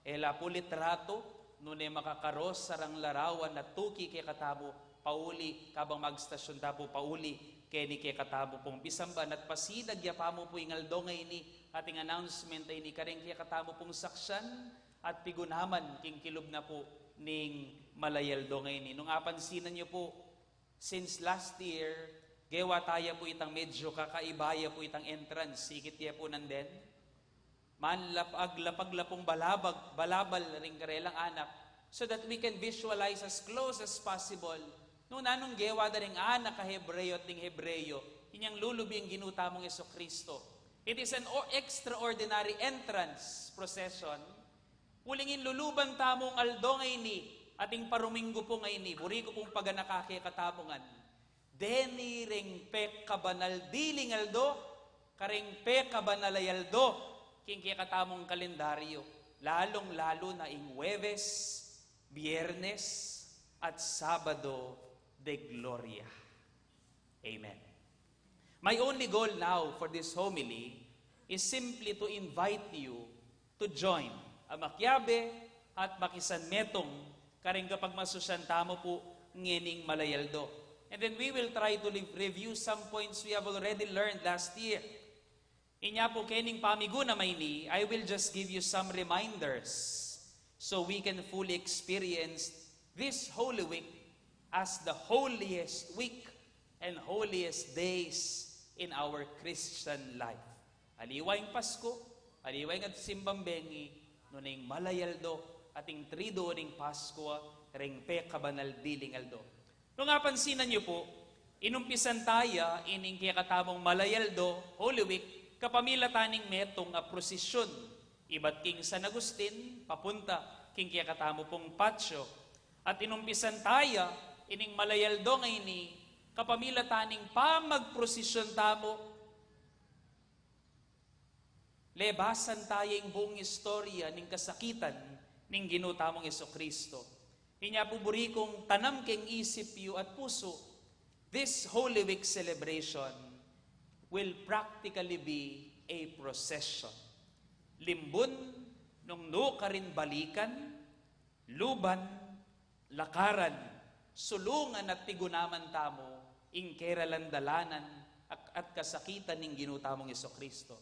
e la pu litrato, nune makakarosa rang larawan a tuki kekatamu pauli, kabang magstasyon ta pu pauli keni kekatamu pung pisamban. At pasinag ya pa mu pu ing aldo ngeni, ating announcement a ini kareng kekatamu pung saksian at pigunaman king kilub na pu ning malayaldo ngeni. Nung apansinan yu pu, since last year, gewa taya pu itang medyo kakaiba ya pu itang entrance. Ikit ye pu nandin. Manlapag-lapag la pung balabag, balabal ring karelang anak, so that we can visualize as close as possible nung nanung gewa da ring anak a Hebreo at ding Hebreo, inyang lulub ing Ginu tamung Jesucristo. It is an o-, extraordinary entrance procession. Uling ing luluban tamung aldo ngeni, ating paruminggu pu ngeni, buri ku pung paganaka kekatamu ngan. Deni ring pekabanal diling aldo, kareng pekabanal a aldo king kekatamung kalendaryo, lalung-lalu na ing Huwebes, Biyernes, at Sabado de Gloria. Amen. My only goal now for this homily is simply to invite you to join a makiabe at makisanmetung kareng kapagmasusyan tamu pu ngening malayaldo. And then we will try to live, review some points we have already learned last year. Inya pu kening pamiguna a ini, I will just give you some reminders so we can fully experience this Holy Week as the holiest week and holiest days in our Christian life. Aliwa ing Pasku, aliwa ing Simbang Bengi, nune ing malayaldo, ating Triduo ning Paskua, reng pekabanal diling aldo. Nung apansinan yu pu, inumpisan taya ining kekatamung malayaldo, Holy Week, kapamilatan ning metung a prosesyon, ibat king San Agustin, papunta king kekatamu pung patio. At inumpisan taya ining malayaldo ngeni, kapamilatan ning pamagprosesyon tamu, lebasan taya ing buung istorya ning kasakitan ning Ginu tamung Jesucristo. Inya pu buri kung tanam king isip yu at pusu, this Holy Week celebration will practically be a procession. Limbun nung nukarin balikan, luban, lakaran, sulungan at tigunaman tamu ing keralan dalanan at, at kasakitan ning Ginu tamung Jesucristo.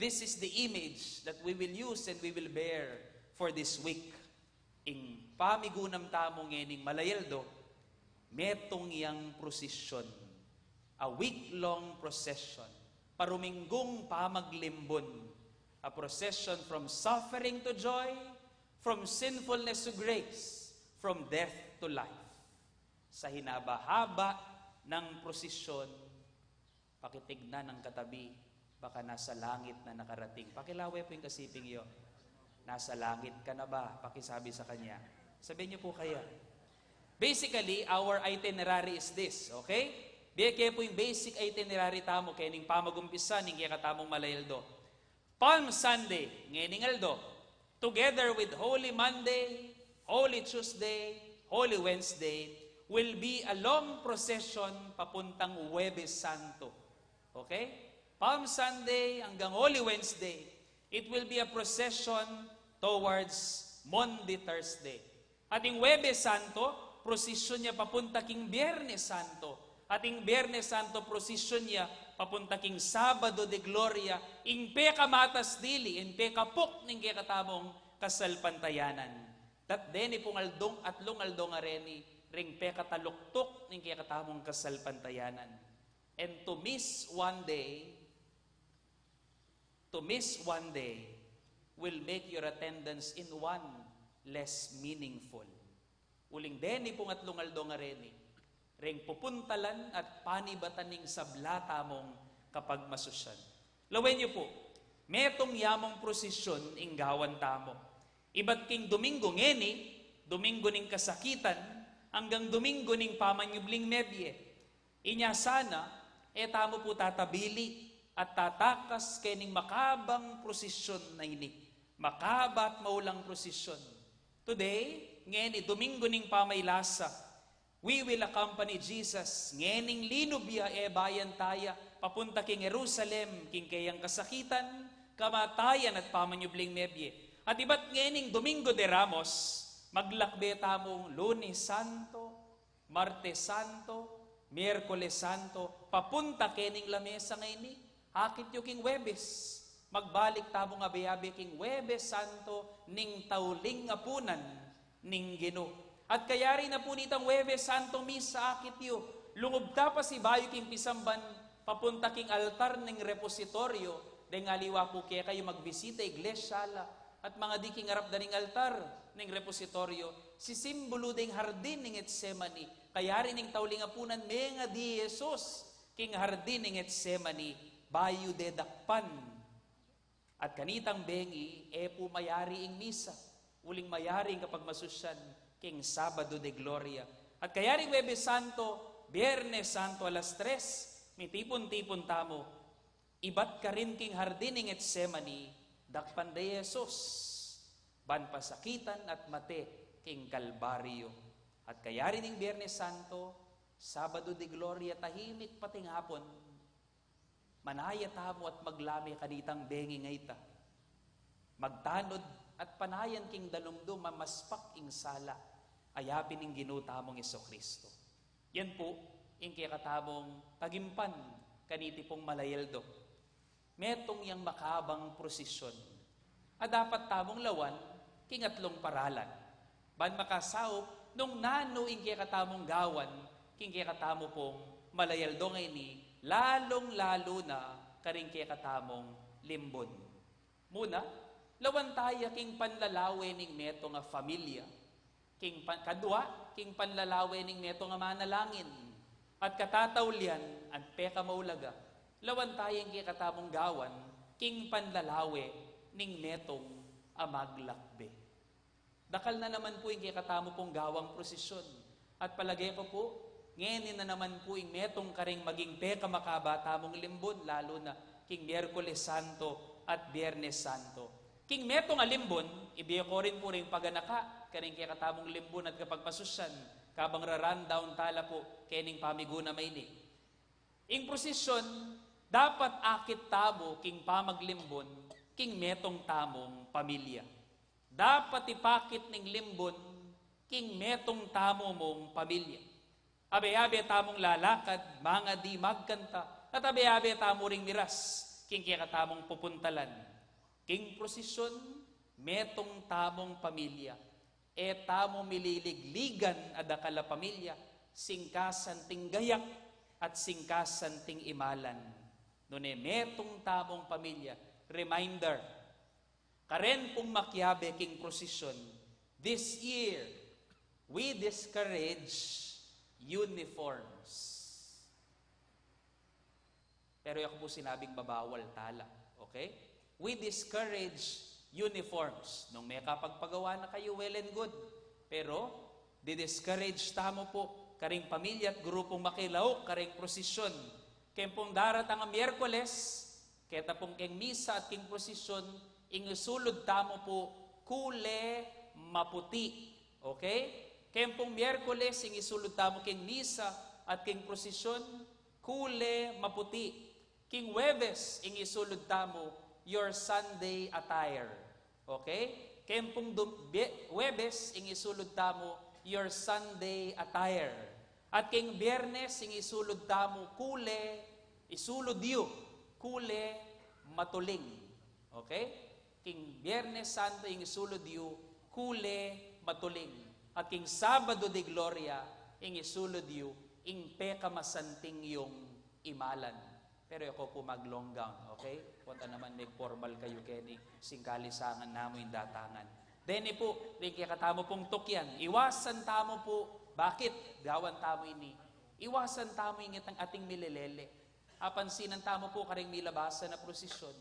This is the image that we will use and we will bear for this week. Ing pamigunam tamu ngening malayaldo, metung yang prosesyon, a week-long procession, paruminggung pamaglimbun, a procession from suffering to joy, from sinfulness to grace, from death to life. Sa hinaba-haba ng prosesyon, pakitignan ang katabi, baka nasa langit na nakarating. Pakilawe pu ing kasiping yu. Nasa langit ka na ba? Pakisabi sa kanya. Sabihin niyo po kaya. Basically, our itinerary is this, okay? Bie ke pu ing basic itinerary tamu kening pamagumpisa ning kekatamung malayaldo. Palm Sunday, ngening aldo, together with Holy Monday, Holy Tuesday, Holy Wednesday, will be a long procession papuntang Huwebes Santo. Okay? Palm Sunday hanggang Holy Wednesday, it will be a procession towards Maundy Thursday. At ing Huwebes Santo, prosesyon ya papunta king Biernes Santo. At ing Biernes Santo, prosesyon ya papunta king Sabado de Gloria, ing pekamatas dili, ing pekapuk ning kekatamung kasalpantayanan. Dat deni pung aldong atlung aldo ngareni, ring pekataluktuk ning kekatamung kasalpantayanan. And to miss one day, to miss one day will make your attendance in one less meaningful. Uling deni pung atlung aldo ngareni, reng pupuntalan at panibatan ning sabla tamung kapagmasusyan. Lawen yu pu, metung ya mung prosesyon ing gawan tamu. Ibat king Domingo ngeni, Domingo ning Kasakitan, anggang Domingo ning Pamanyubling Mebie. Inya sana, e tamu pu tatabili at tatakas kening makabang prosesyon a ini. Makaba at maulang prosesyon. Today, ngeni Domingo ning Pamaylasa, we will accompany Jesus. Ngening linub ya, e bayan taya, papunta king Jerusalem, king keyang kasakitan, kamatayan at pamanyubling mebie. At ibat ngening Domingo de Ramos, maglakbe tamung Lunes Santo, Martes Santo, Mierkules Santo, papunta kening lamesa ngeni, akit yu king Huwebes. Magbalik tamung abe-abe king Huwebes Santo ning tauling apunan ning Ginu. At kayari na pu nitang Huwebes Santo misa akit yu, lungub ta pasibayu king pisamban, papunta king altar ning repositoryo, deng aliwa pu kekayu magbisita iglesia la, at mangadi king arap da ning altar ning repositoryo, sisimbulu deng hardin ning Getsemani. Kayari ning tauling apunan mengadi i Jesus king hardin ning Getsemani, bayu de dakpan. At kanitang bengi, e pu mayari ing misa, uling mayari ing kapagmasusyan king Sabado de Gloria. At kayari Huwebes Santo, Biernes Santo alas tres, mitipun-tipun tamu. Ibat karin king hardin ning Getsemani, dakpan da i Jesus, ban pasakitan at mate king Kalbaryo. At kayari ning Biernes Santo, Sabado de Gloria, tahimik pating apun. Manaya tamu at maglame kanitang bengi ngeni ta. Magtanud at panayan king danumdum a maspak ing sala, aya pin ning Ginu tamung Jesucristo. Yan pu ing kekatamung tagimpan kaniti pung malayaldo. Metung yang makabang prosesyon a dapat tamung lawan king atlung paralan, ban makasaup nung nanu ing kekatamung gawan king kekatamu pung malayaldo ngeni, lalung-lalu na karing kekatamung limbun. Muna, lawan taya king panlalawe ning metung a familia. King pan-, kadua, king panlalawe ning metung a manalangin. At katataulian, at pekamaulaga, lawan taya ing kekatamung gawan king panlalawe ning metung a maglakbe. Dakal na naman pu ing kekatamu pung gawang prosesyon. At palage ku pu, ngeni na naman pu ing metung karing maging pekamakaba tamung limbun, lalu na king Mierkules Santo at Biernes Santo. King metung a limbun, ibie ku rin pu ring paganaka karing kekatamung limbun at kapagmasusyan, kabang ra-rundown tala pu kening pamigunam a ini. Ing prosesyon, dapat akit tamu king pamaglimbun king metung tamung pamilya. Dapat ipakit ning limbun king metung tamu mung pamilya. Abe-abe tamung lalakad, mangadi, magkanta, at abe-abe tamu ring miras king kekatamung pupuntalan. King prosesyon, metung tamung pamilya. E tamu mililigligan a dakal a pamilya, singkasan ting gayak at singkasan ting imalan. Nune metung tamung pamilya, reminder, karen pung makiabe king prosesyon, this year, we discourage uniforms. Pero e ku pu sinabing babawal tala. Okay? We discourage uniforms. Nung mekapagpagawa na kayu, well and good. Pero, di-discourage tamu pu karing pamilya at grupung makilauk karing prosesyon. Keng pung daratang a Miyerkules, keta pung keng misa at keng prosesyon, ing isulud tamu pu kule maputi. Okay? Keng pung Miyerkules, ing isulud tamu keng misa at keng prosesyon, kule maputi. King Huwebes, ing isulud tamu, your Sunday attire. Okay? Keng pung dum-, Bie-, Huwebes, ing isulud tamu, your Sunday attire. At king Biernes, ing isulud tamu, kule, isulud yu, kule matuling. Okay? King Biernes Santo, ing isulud yu, kule matuling. At king Sabado de Gloria, ing isulud yu, ing pekamasanting yung imalan. Pero e ku pu mag-long gown, okay? Pota naman megpormal kayu keni, singkali sangan namu ing datangan. Deni pu, ring kekatamu pung tukyan, iwasan tamu pu, bakit? Gawan tamu ini. Iwasan tamu ing itang ating milelele. Apansinan tamu pu karing milabasan a prosesyon.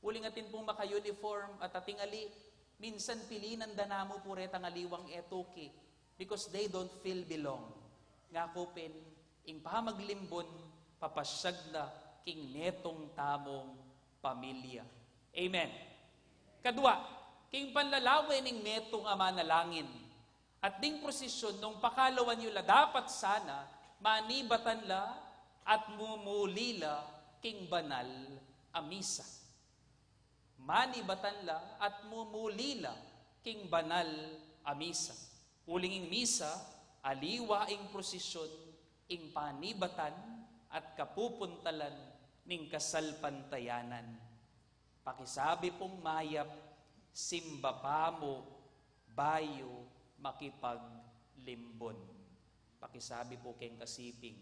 Uling atin pung maka-uniform at ating ali, minsan pilinan da namu pu retang aliwang e tuki because they don't feel belong. Ngaku pin, ing pamaglimbun, papasyag na king metung tamung pamilya. Amen. Kadua, King panlalawe ning metung a manalangin, at ding prosesyon nung pakalawan yu la dapat sana, manibatan la at mumuli la king banal a misa. Manibatan la at mumuli la king banal a misa. Uling ing misa, aliwa ing prosesyon, ing panibatan at kapupuntalan ning kasalpantayanan. Pakisabi pung mayap, simba pa mu bayu makipaglimbun. Pakisabi pu keng kasiping,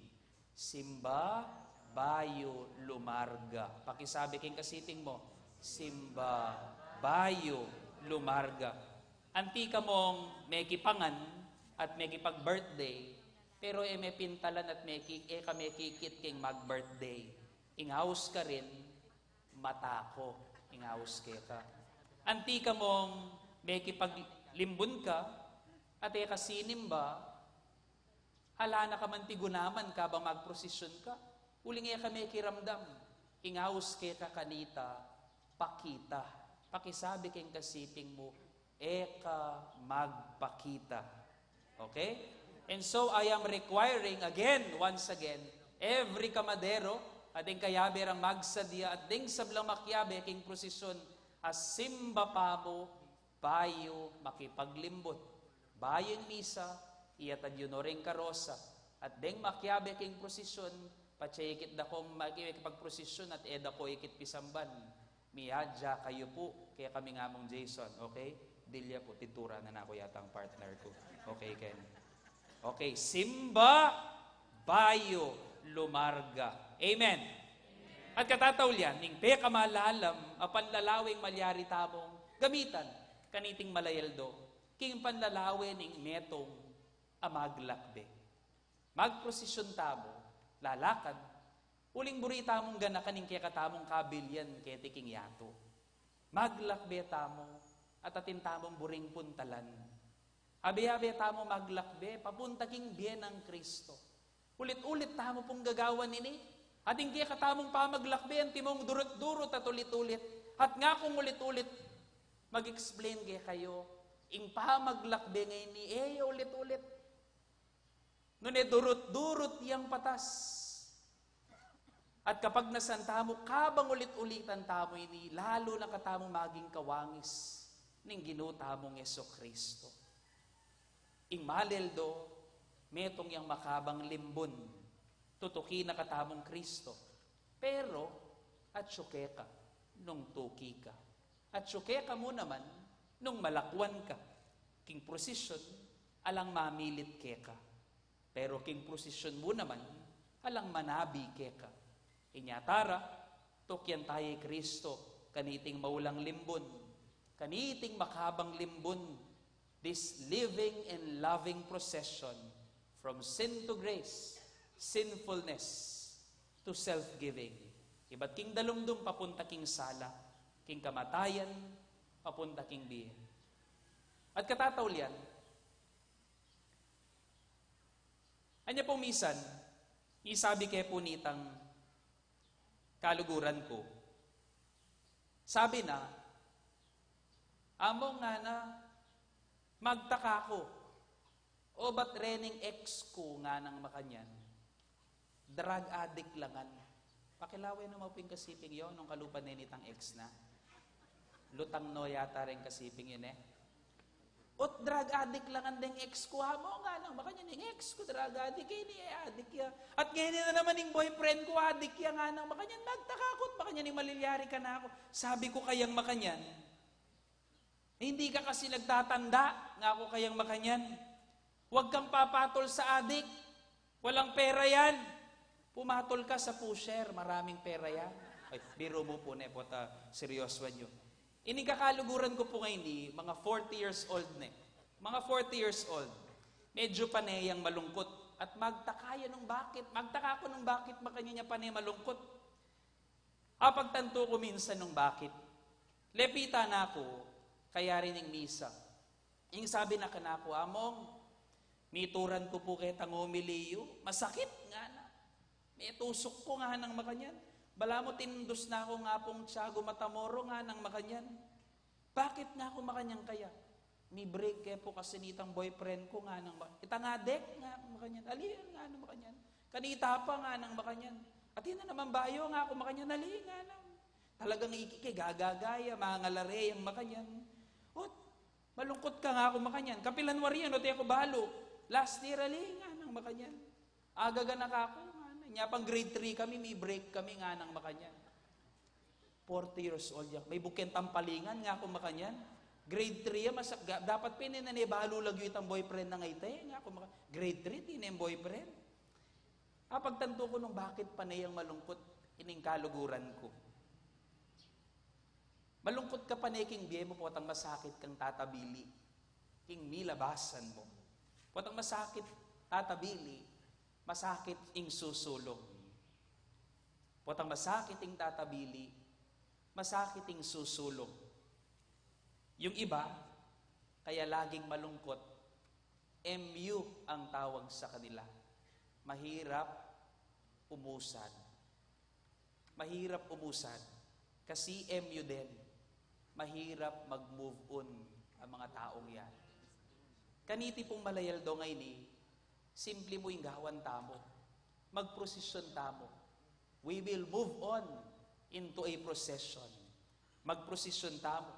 simba bayu lumarga. Pakisabi keng kasiping mu, simba bayu lumarga. Anti kamung mekipangan at mekipag-birthday, pero e mepintalan at meki-, e ka mekikit keng mag-birthday. Ing aus ka rin, mata ku, ing aus keka. Anti kamung mekipaglimbun ka, at e ka sinimba, ala na ka man tigunaman kabang magprosesyon ka. Uling e ka mekiramdam, ing aus keka kanita, pakita. Pakisabi keng kasiping mu, e ka magpakita. Okay? And so I am requiring again, once again, every kamadero, at ding kayabe rang magsadya, at ding sablang makiabe king prosesyon, a simba pa mu bayu makipaglimbun. Bayu ing misa, iyatad yu no ring karosa, at ding makiabe king prosesyon, patse ikit da kung maki-, makipagprosesyon at e da ko ikit pisamban. Miyadya kayu pu, kaya kami nga mung Jason, okay? Dilya pu, titura na naku yata ang partner ku. Okay, Ken. Okay, simba bayu lumarga. Amen. At katataulian, ning pekamalalam a panlalaweng malyari tamung gamitan kaniting malayaldo, king panlalawe ning metung a maglakbe. Magprosesyon tamu, lalakad, uling buri tamung ganakan ing kekatamung kabilian keti king yatu. Maglakbe tamu, at atin tamung buring puntalan. Abe-abe tamu maglakbe, papunta king bie nang Kristo. Ulit-ulit tamu pung gagawan ini. At ing kekatamung pamaglakbe, antimong durut-durut at ulit-ulit. At nga kung ulit-ulit, mag-explain kekayu, ing pamaglakbe ngeni, e ya ulit-ulit. Nune durut-durut yang patas. At kapagnasan tamu, kabang ulit-ulitan tamu ini, lalu na katamu maging kawangis ning Ginu tamung Jesucristo. Ing malyaldo, metung yang makabang limbun, tutuki na katamung Kristo. Pero, atyu keka nung tuki ka. Atyu keka mu naman nung malakwan ka. King prosesyon, alang mamilit keka. Pero king prosesyon mu naman, alang manabi keka. Inya tara, tukyan taya i Kristo, kaniting maulang limbun, kaniting makabang limbun, this living and loving procession from sin to grace, sinfulness to self-giving. Ibat king dalumdum papunta king sala, king kamatayan papunta king bie. At katataulian, anya pung misan, isabi ke pu nitang kaluguran ku. Sabi na, "Among," ngana, "magtaka ku, o bat rening ex ku," nganang makanyan, "drug addict la ngan." Pakilawen no mu pu ing kasiping yu, nung kalupa ne nitang ex na. Lutang no yata ring kasiping yu, e. "Ot drug addict la ngan deng ex ku, amo," nganang makanyan, "ing ex ku drug addict, ini e addict ya. At ngeni na naman ing boyfriend ku addict ya," nganang makanyan, "magtaka ku, ot makanyan ing malilyari kanaku." Sabi ku kayang makanyan, "Hindi ka kasi nagtatanda," ngaku kayang makanyan. "Wag kang papatol sa adik. Walang pera yan. Pumatol ka sa pusher, maraming pera yan." Ay, biru mu pu, ne, pota seryosuan yu. Ini kakaluguran ku pu ngeni, mga forty years old ne. Mga forty years old. Medyo pane yang malungkot. At magtaka ya nung bakit. Magtaka ku nung bakit makanyan ya pane malungkot. Apagtantu ku minsan nung bakit. Lepitan na ku, kayari ning misa. Ing sabi na kanaku, "Among, mituran ku pu ketang umili yu, masakit," ngana. "Metusuk ku," nganang makanyan. "Balamu tinundus na ku nga pung Tiago Matamoros," nganang makanyan. Bakit nga ku makanyan kaya? Mi-break ke pu kasi nitang boyfriend ku, nganang ma-, itang adik, nganang makanyan. Ali, nganang makanyan. Kanita pa, nganang makanyan. Atin na naman bayu, ngaku makanyan. Ali, nganang. Talagang iki ke, gagagaya, mangalare yang makanyan. Ot, malungkut ka, ngaku makanyan. Kapilan wari yan, ot e ku balu. Last year, ali, nganang makanyan. Aga ga na kaku, nganang. Nya pang grade three kami, mi-break kami, nganang makanyan. Forty years old ya. May buken tampalingan, ngaku makanyan. Grade three ya, masa-, ga-, dapat pin e na ne balu lagyu itang boyfriend nang ayta e, ngaku maka-, grade three, atin neng boyfriend. Apagtantu ku nung bakit pane yang malungkut ining kaluguran ku. Malungkut ka pane king bie mu, potang masakit kang tatabili king milabasan mu. Potang masakit tatabili, masakit ing susulung. Potang masakit ing tatabili, masakit ing susulung. Yung iba, kaya laging malungkot, M U ang tawag sa kanila. Mahirap umusad. Mahirap umusad. Kasi M U din. Mahirap mag-move on ang mga taong yan. Kaniti pung malayaldo ngeni, simple mu ing gawan tamu. Magprosesyon tamu. We will move on into a procession. Magprosesyon tamu.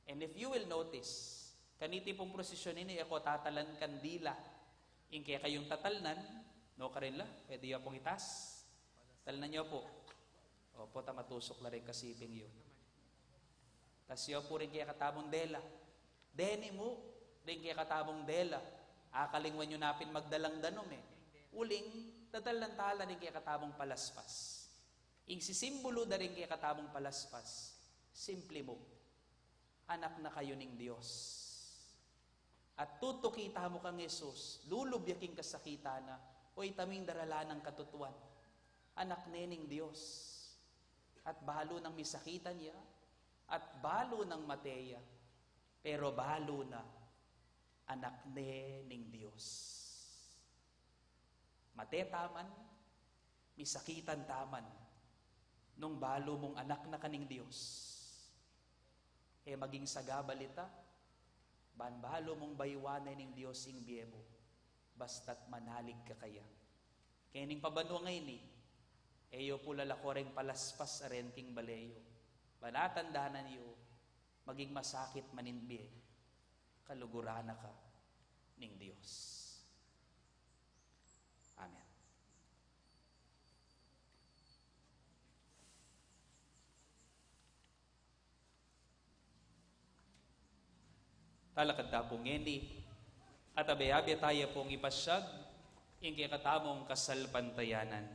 And if you will notice, kaniti pung prosesyon ini, e ko tatalan kandila. Ing kekayung tatalnan, no, karin la, pwede yu pung itas. Talnan yu pu. Opo, ta matusuk la ring kasiping yu. Tas yu pu ring kekatamung dela. Deni mu ring kekatamung dela. Akalingwan yu na pin magdalang danum e. Uling, tatalnan tala ring kekatamung palaspas. Ing sisimbulu da ring kekatamung palaspas, simple mu. Anak na kayu ning Dios. At tutuki tamu kang Jesus, lulub ya king kasakitan na, o ita ming daralan nang katutuan. Anak ne ning Dios. At balu nang misakitan ya, at balu nang mate ya, pero balu na anak ne ning Dios. Mate ta man, misakitan ta man, nung balu mung anak na ka ning Dios. E maging sagabal ita, ban balu mung bayuan ne ning Dios ing bie mu, basta't manalig ka kaya. Kening pabanua ngeni, e yu pu lalako reng palaspas a ren king bale yu. Ban atandanan yu, maging masakit man ing bie, kaluguran na ka ning Dios. Amen. Talakad ta pu ngeni, at abe-abe taya pung ipasyag ing kekatamung kasalpantayanan.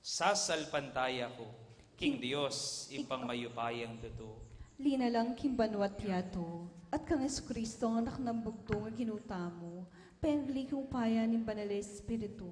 Sasalpantaya ku king Dios, Ibpang mayupayang tutu. Linalang king banua't yatu, at kang Jesucristo, Anak nang bugtung a Ginu tamu, penagli king upaya ning Banal a Espiritu,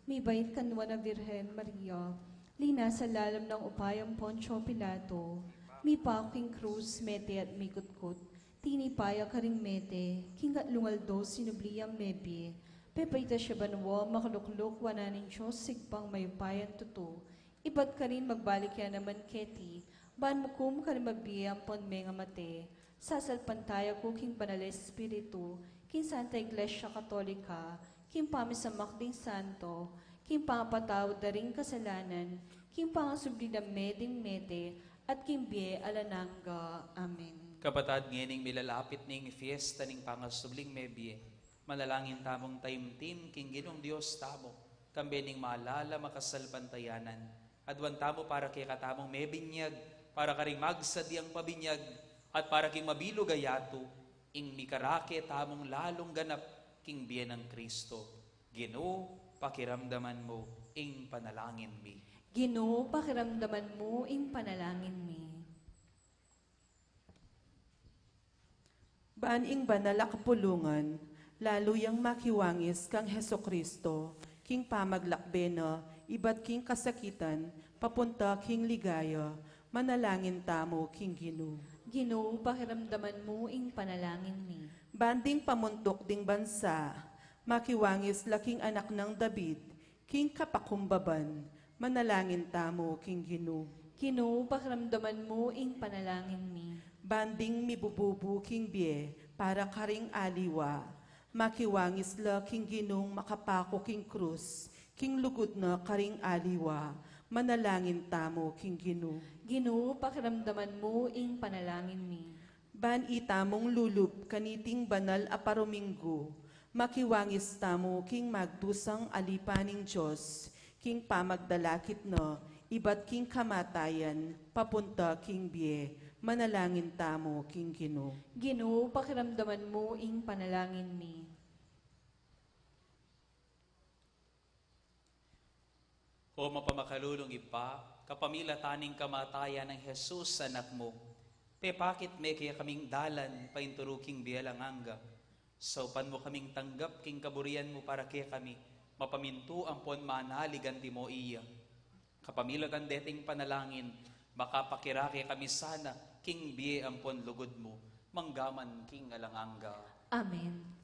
mibait kang Nuan a Virgen Maria, linasa lalam ning upayang Poncio Pilato, mipaku king krus, mete at mikutkut, tinipa ya karing mete, king katlung aldo sinubli yang mebie, pepaitas ya banua, makalukluk wanan ning Dios Ibpang mayupayang tutu, ibat karin magbalik ya naman keti, ban mukum karing mabie ampon mengamate. Sasalpantaya ku king Banal a Espiritu, king Santa Iglesia Katolika, king pamisamak ding santo, king pangapatawad da ring kasalanan, king pangasubli da me ding mete, at king bie alang angga. Amen. Kapatad, ngening milalapit ning fiesta ning pangasubling mebie, manalangin tamung taimtim king Ginung Dios tamu, kambe ning malalam a kasalpantayanan. Aduan tamu para kekatamung mebinyag, para karing magsadyang pabinyag, at para king mabilug a yatu, ing mikarake tamung lalung ganap king bie nang Kristo. Ginu, pakiramdaman mu ing panalangin mi. Ginu, pakiramdaman mu ing panalangin mi. Ban ing banal a kapulungan, lalu yang makiwangis kang Jesucristo, king pamaglakbe na, ibat king kasakitan, papunta king ligaya, manalangin tamu king Ginu. Ginu, pakiramdaman mu ing panalangin mi. Ban ding pamuntuk ding bansa, makiwangis la king anak nang David, king kapakumbaban, manalangin tamu king Ginu. Ginu, pakiramdaman mu ing panalangin mi. Ban ding mibububu king bie para karing aliwa, makiwangis la king Ginung makapaku king krus, king lugud na karing aliwa, manalangin tamu king Ginu. Ginu, pakiramdaman mu ing panalangin mi. Ban itamung lulub kaniting banal a paruminggu, makiwangis tamu king magdusang alipan ning Dios, king pamagdalakit na ibat king kamatayan papunta king bie, manalangin tamu king Ginu. Ginu, pakiramdaman mu ing panalangin mi. O mapamakalulung Ibpa, kapamilatan ning kamatayan nang Jesus, Anak mu, pepakit me kekaming dalan paintulu king bie alang angga. Saupan mu kaming tanggap king kaburian mu para kekami, mapamintu ampon manalig anti mo iya. Kapamilatan deting panalangin, makapakirake kami sana king bie ampon lugud mu, manggaman king alang angga. Amen.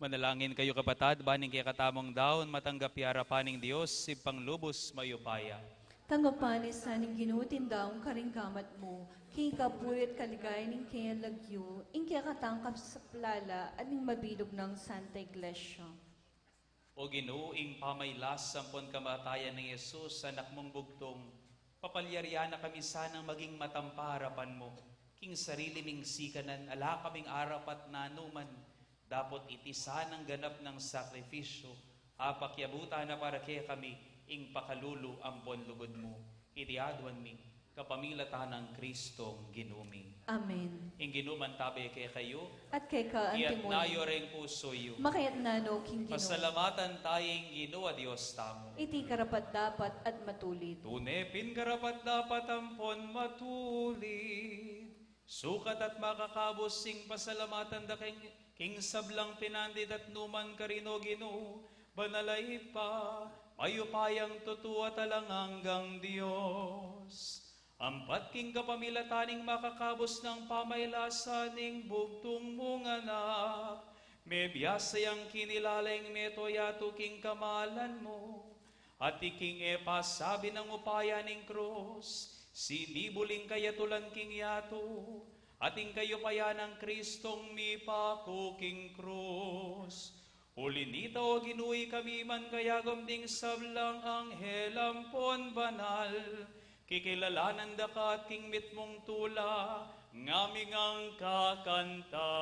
Manalangin kayu, kapatad, ban ing kekatamung daun matanggap ya arapan ning Dios, Ibpang lubus mayupaya. Tanggapan na sa ning Ginu ing daun karing gamat mu, king kapuya at kaligayan ning kayang lagyu, ing kekatang kasaplalan at ning mabilug nang Santa Iglesia. O Ginu, ing pamailas ampon kamatayan nang Jesus, Anak mung bugtung, papalyarian na kami sanang maging matampa arapan mu. King sarili ming sikanan, ala kaming arapat nanu man, dapot iti sanang ganap nang sakrifisyu, apakyabutan na para kekami ing pakalulu ampon lugud mu. Iti aduan mi kapamilatan nang Kristong Ginu mi. Amen. Ing Ginu mantabe kekayu. At keka antimurin. Iyatas yu reng pusu yu. Makayatas no king Ginu. Pasalamatan tamu ing Ginu a Dios tamu. Iti karapat-dapat at matulid. Tune pin karapat-dapat ampon matulid. Sukat at makakabus ing pasalamatan da king, king sablang pinandit at numan karin, O Ginu, banal a Ibpa, mayupayang tutu at alang anggang Dios. Ampat king kapamilatan ning makakabus nang pamailasan ning bugtung mung Anak, mebiasa yang kinilala ing meto yatu king kamalan mu. At iking e pasabi nang upaya ning krus, sinibul ing kayatulan king yatu, at ing kayupayan nang Kristong mipaku king krus. Uli nita, O Ginu, ikami man kayagum ding sablang anghel ampon banal, kikilalanan da ka at king mitmung tula, ngaming angka kanta.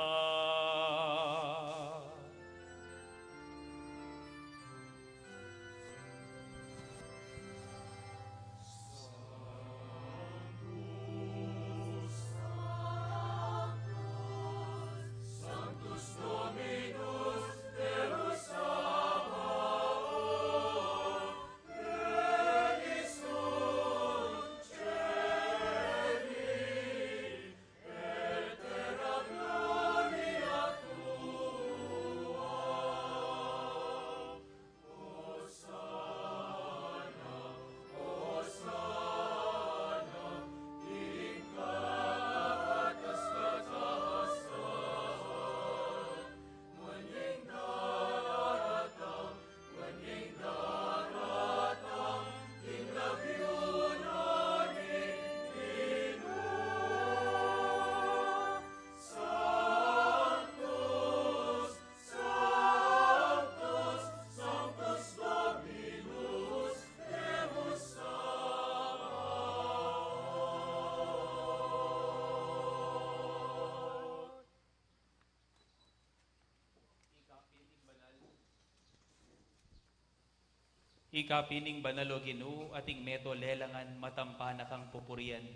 Ika pin ing banal, O Ginu, at ing meto lelangan matampa na kang pupurian.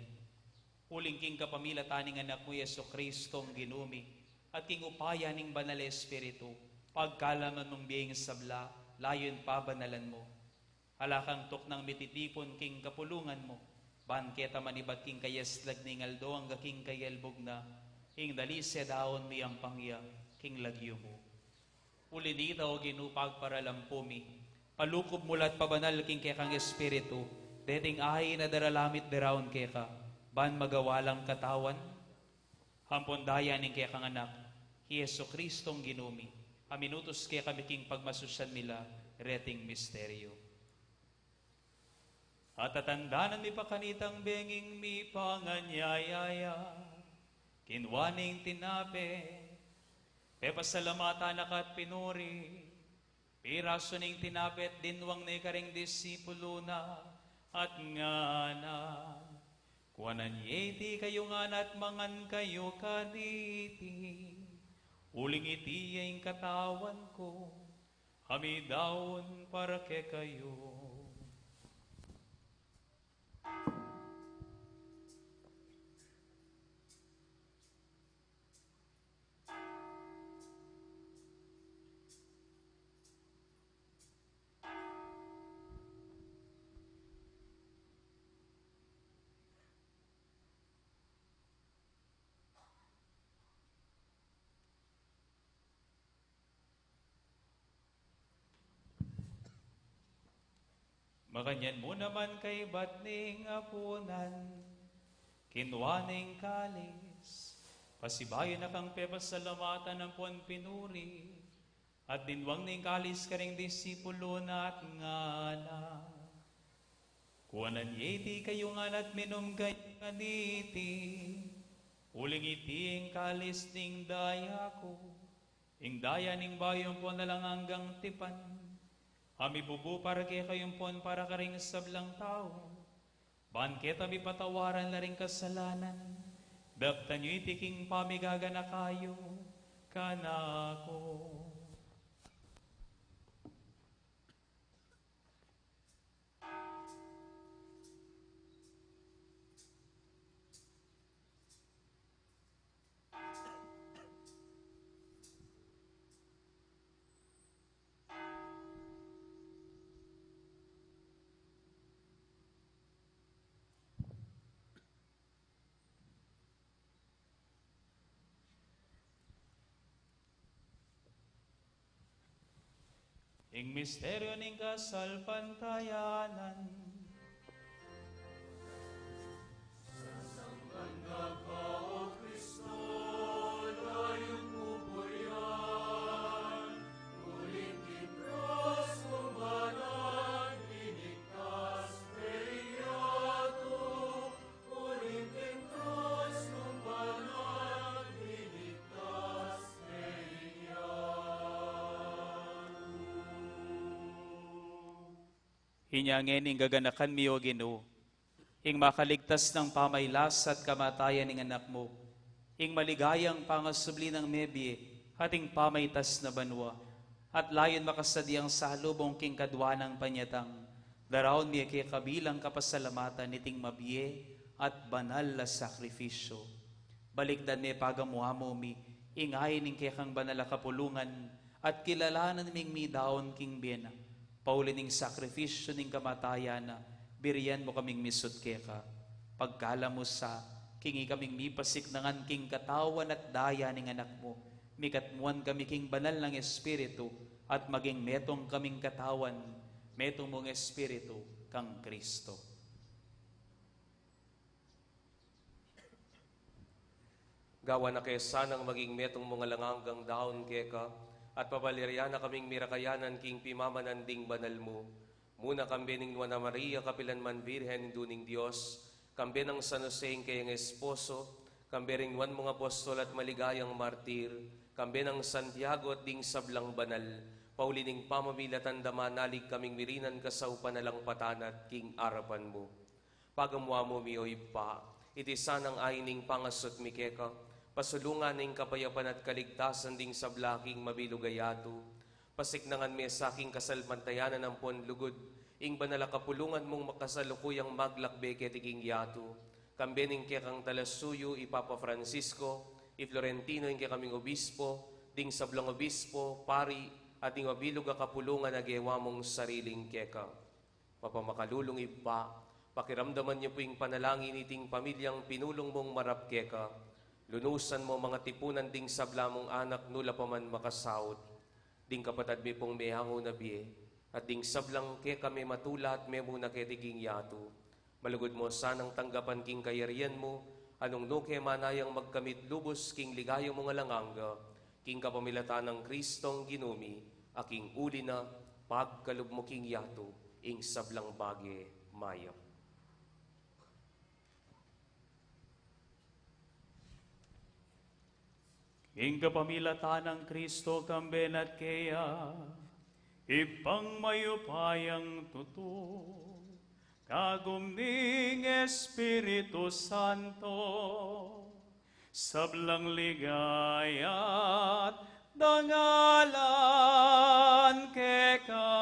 Uling king kapamilatan ning Anak mu, Jesucristong Ginu mi, at king upaya ning Banal a Espiritu, pagkalaman mung bie ing sabla, layun pabanalan mu. Ala kang tuknang mititipun king kapulungan mu, ban keta manibat king kayaslag ning aldo angga king kayalbug na, ing dalise daun miyampang ya king lagyu mu. Uli nita, O Ginu, pagparalampu mi, palukub mu la at pabanal king kekang Espiritu deting ain a daralan mi at daraun keka, ban magawa lang katawan ampon daya ning kekang Anak, i Jesucristong Ginu mi, a minutus kekami king pagmasusian mi la reting misteryu. At tatandanan mi pa kanitang benging mipanganyaya ya, kinua ne ing tinape, pepasalamatan na ka at pinuri, pirasu ne ing tinape at dinwang ne karing disipulu na, at ngana, kuanan ye iti kayu ngan at mangan kayu kaniti, uling iti ya ing katawan ku, a midaun para kekayu. Makanyan mu naman kaibat ning apunan, kinua ne ing kalis, pasibayu na kang pepasalamatan ampon pinuri, At dinuang ne ing kalis karing disipulu na at ngana: Kuanan ye iti kayu ngan at minum kayu kaniti, uling iti ing kalis ning daya ku, ing daya ning bayu ampon alang anggang tipan, a mibubu para kekayu ampon para karing sablang tau, ban keta mipatawaran la ring kasalanan. Daptan yu iti king pamigaganaka yu kanaku. Ing misteryu ning kasalpantayanan. Inya ngeni ing gaganakan mi, O Ginu, ing makaligtas nang pamagkasakit at kamatayan ning Anak mu, ing maligayang pangasubli nang mebie, at ing pamagkasakit na banua, at layun makasadyang salubung king kadua nang panyatang, daraun mi keka bilang kapasalamatan niting mabie at banal a sakrifisyu. Balikdan me pagamu-amu mi, ing ain ning kekang banal a kapulungan, at kilalanan ming midaun king bie na. Pauli ning sakrifisyu ning kamatayan na, birian mu kaming misut keka. Pagkalub mu sa, king ikaming mipasiknangan king katawan at daya ning Anak mu, mikatmuan kami king banal nang Espiritu, at maging metung kaming katawan, metung mung Espiritu kang Kristo. Gawan na ke sanang maging metung mung alang anggang daun keka, at pabalirian na kaming mirakayanan king pimamanan ding banal mu. Muna kambe ning Nuan a Maria, kapilan man Birhen, Indu ning Dios, kambe nang San Jose ing keyang esposo, kambe ring nuan mung apostol at maligayang martir, kambe nang Santiago at ding sablang banal, pauli ning pamamilatan da manalig kaming mirinan kasaupan alang patanat king arapan mu. Pagamu-amu mi, O Ibpa, iti sanang ain ning pangasut mi keka, pasulungan ing kapayapan at kaligtasan ding sabla king mabilug a yatu. Pasiknangan me sa king kasalpantayanan ampon lugud ing banal a kapulungan mung makasalukuyang maglakbe keti king yatu, kambe ning kekang talasuyu i Papa Francisco, i Florentino ing kekaming obispo, ding sablang obispo, pari, at ding mabilug a kapulungan a gewa mung sariling keka. Mapamakalulung Ibpa, pakiramdaman yu pu ing panalangin niting pamilyang pinulung mung marap keka. Lunusan mu mung tipunan ding sabla mung anak nula pa man makasaut, ding kapatad mi pung meangu na bie, at ding sablang keka mematula at memuna keti king yatu. Malugud mu sanang tanggapan king kayarian mu, nung nu ke manayang magkamit lubus king ligaya mung alang angga, king kapamilatan nang Kristong Ginu mi, a king uli na, pagkalub mu king yatu ing sablang bage mayap. King kapamilatan nang Kristo, kambe na at keya, Ibpang mayupayang tutu, kagum ning Espiritu Santo, sablang ligaya't dangalan keka,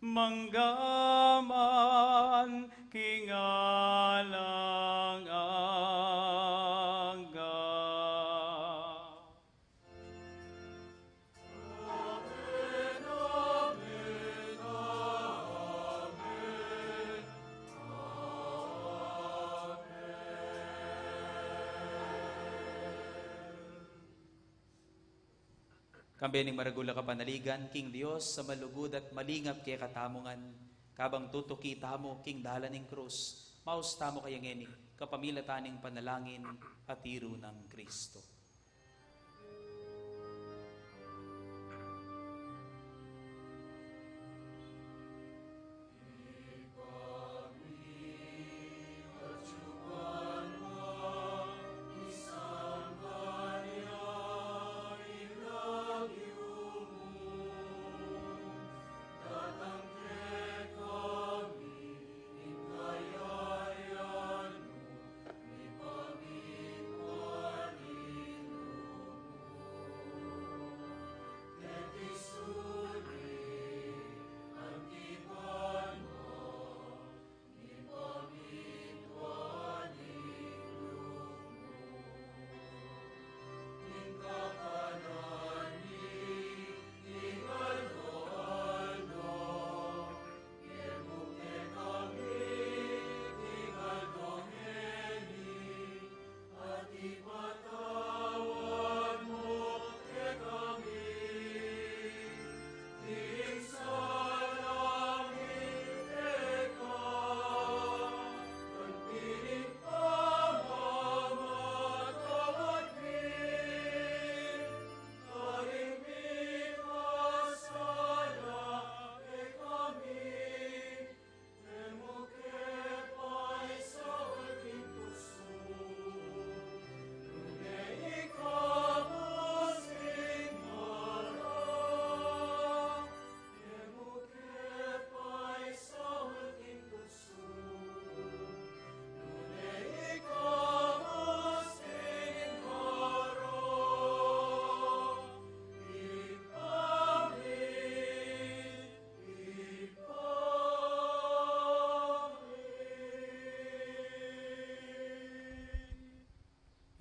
mangga man king alang angga. Kambe ning maragul a kapanaligan king Dios a malugud at malingap kekatamu ngan, kabang tutuki tamu king dalan ning krus, maus tamu kaya ngeni kapamilatan ning panalangin a tiru nang Kristo.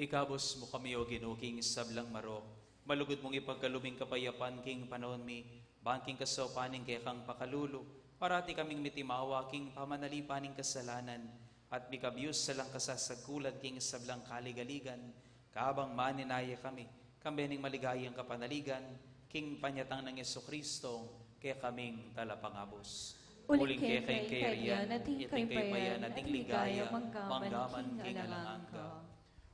Ikabus mu kami, O Ginu, king sablang marok. Malugud mung ipagkalub ing kapayapan king panaun mi, ban king kasaupan ning kekang pakalulu, parati kaming mitimawa king pamanalipan ning kasalanan, at mikabus sa lang kasasagkulan king sablang kaligaligan, kabang maninaya kami, kambe ning maligayang kapanaligan, king panyatang nang Jesucristo, kekaming Talapangabus. Uling keka ing kayarian, at ing kapayapan, at ing ligaya, manggaman king alang angga.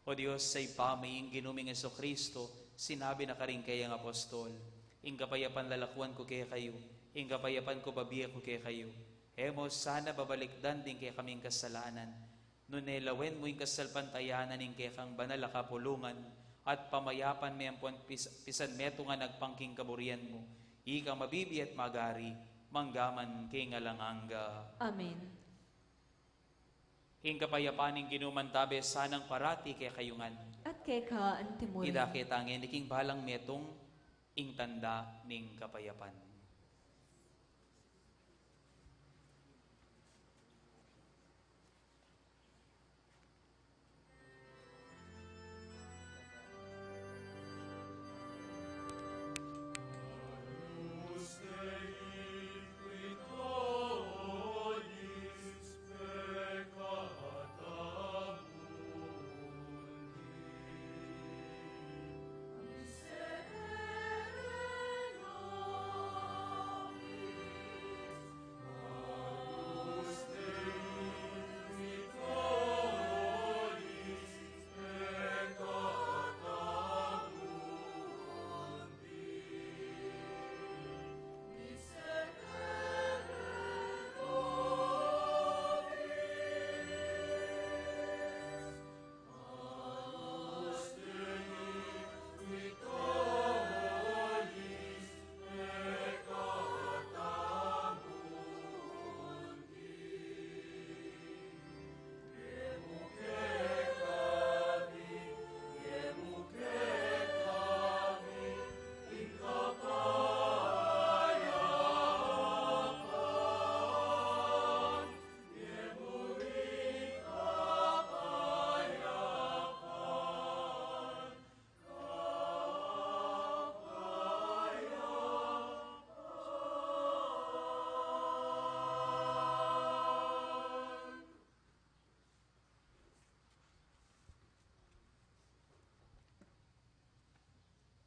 O Dios, Ibpa mi, ing Ginu ming Jesucristo, sinabi na karing kayang apostol, ing kapayapan lalakuan ku kekayu, ing kapayapan ku bibie ku kekayu. E mu sana babalikdan ding kekaming kasalanan, nune lawen mu ing kasalpantayanan ning kekang banal a kapulungan, at pamayapan me ampon pis-, pisan metung a agpang king kaburian mu, ika mabibie at magari, manggaman king alang angga. Amen. Ing kapayapan ning Ginu mantabe sanang parati kekayu ngan. At keka antimurin. Idake ta ngeni king balang metung ing tanda ning kapayapan.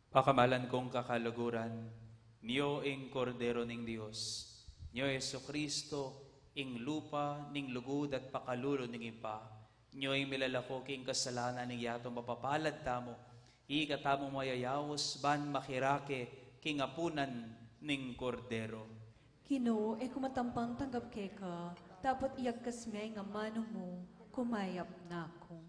Pakamalan kung kakaluguran, nyo ing Kordero ning Dios, nyo Jesucristo, ing lupa ning lugud at pakalulu ning Ibpa, nyo ing milalako king kasalanan ning yatung mapapalad tamu, ika tamu mayayaus ban makirake king apunan ning Kordero. Ginu, e ku matampang tanggap keka, dapot iyagkas me ing amanu mu, kumayap na ku.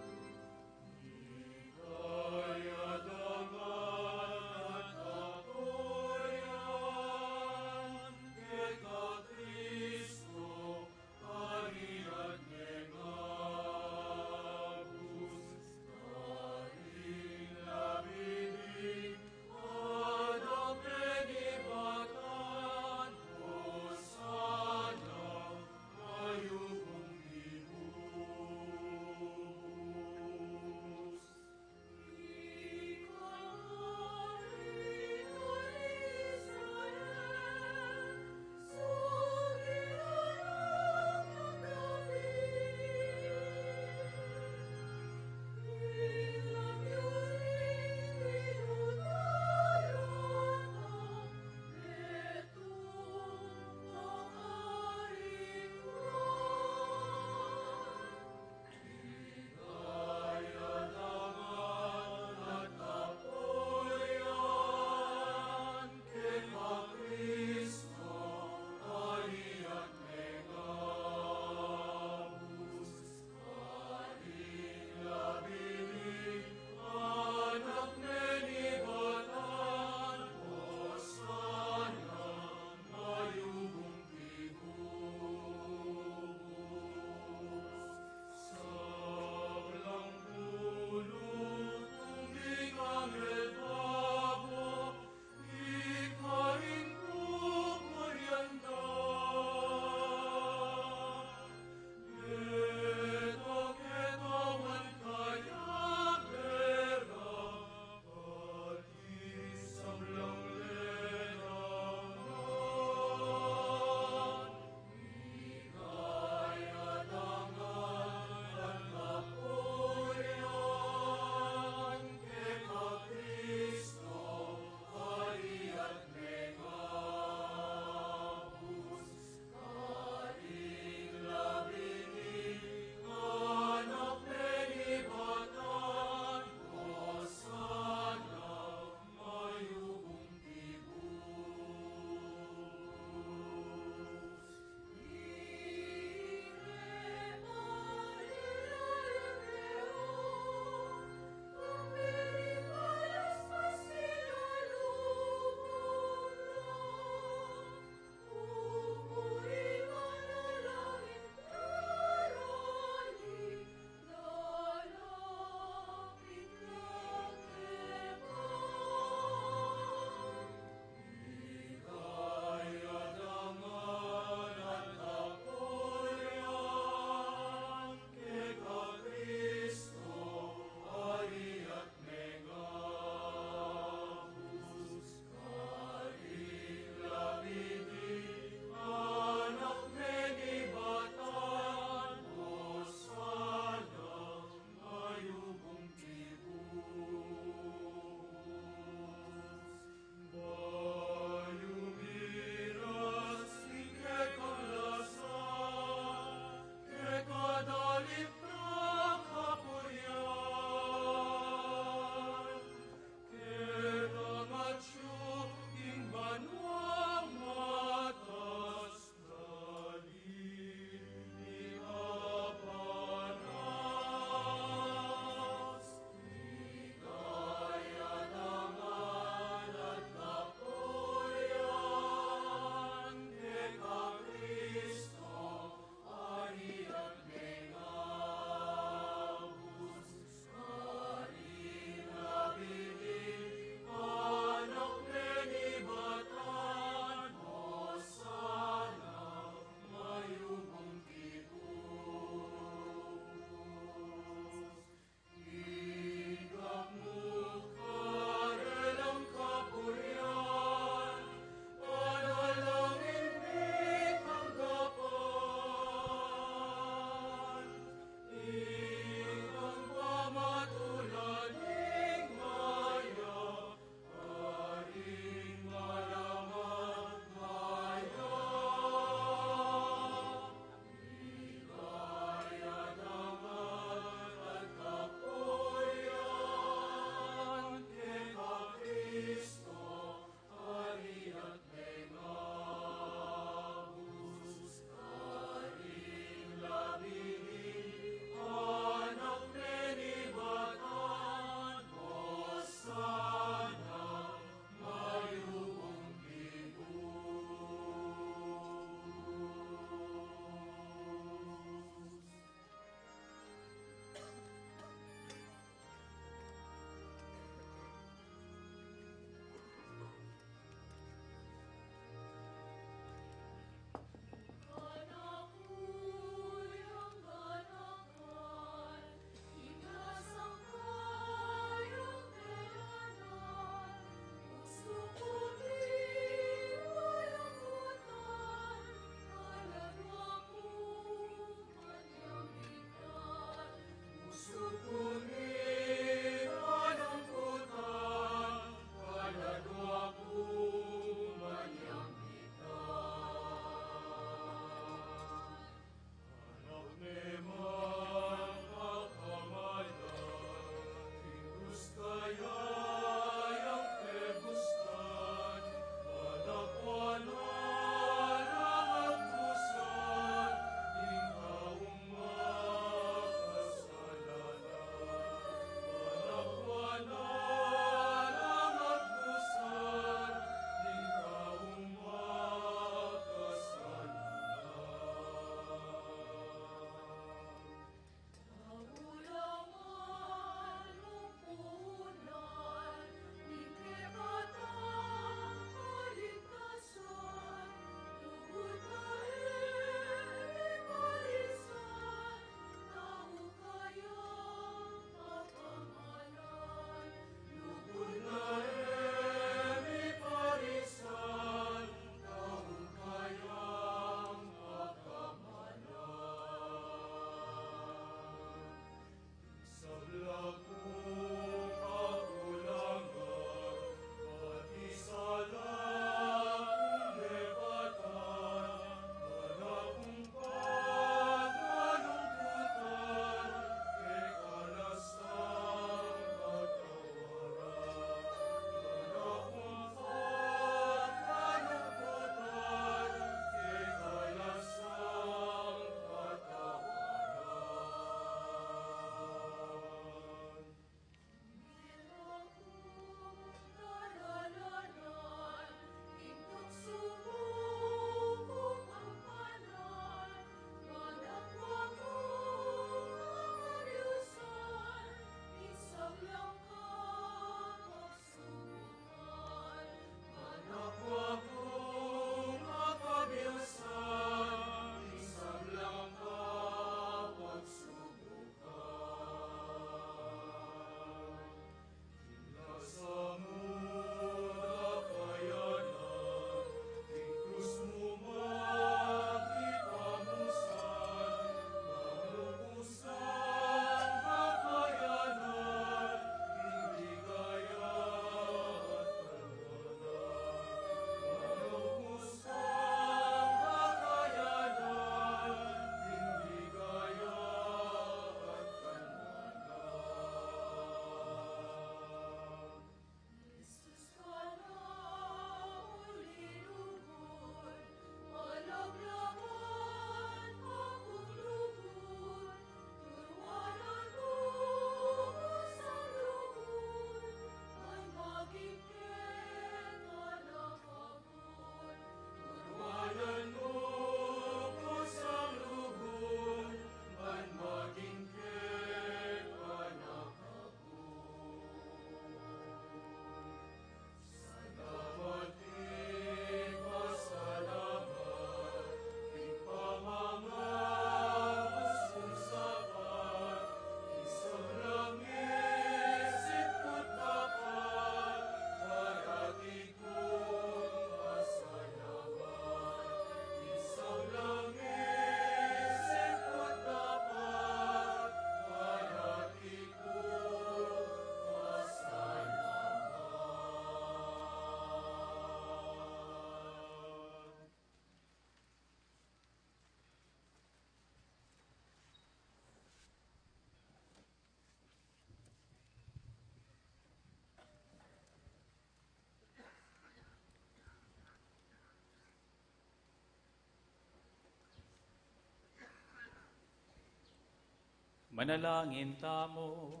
Manalangin tamu.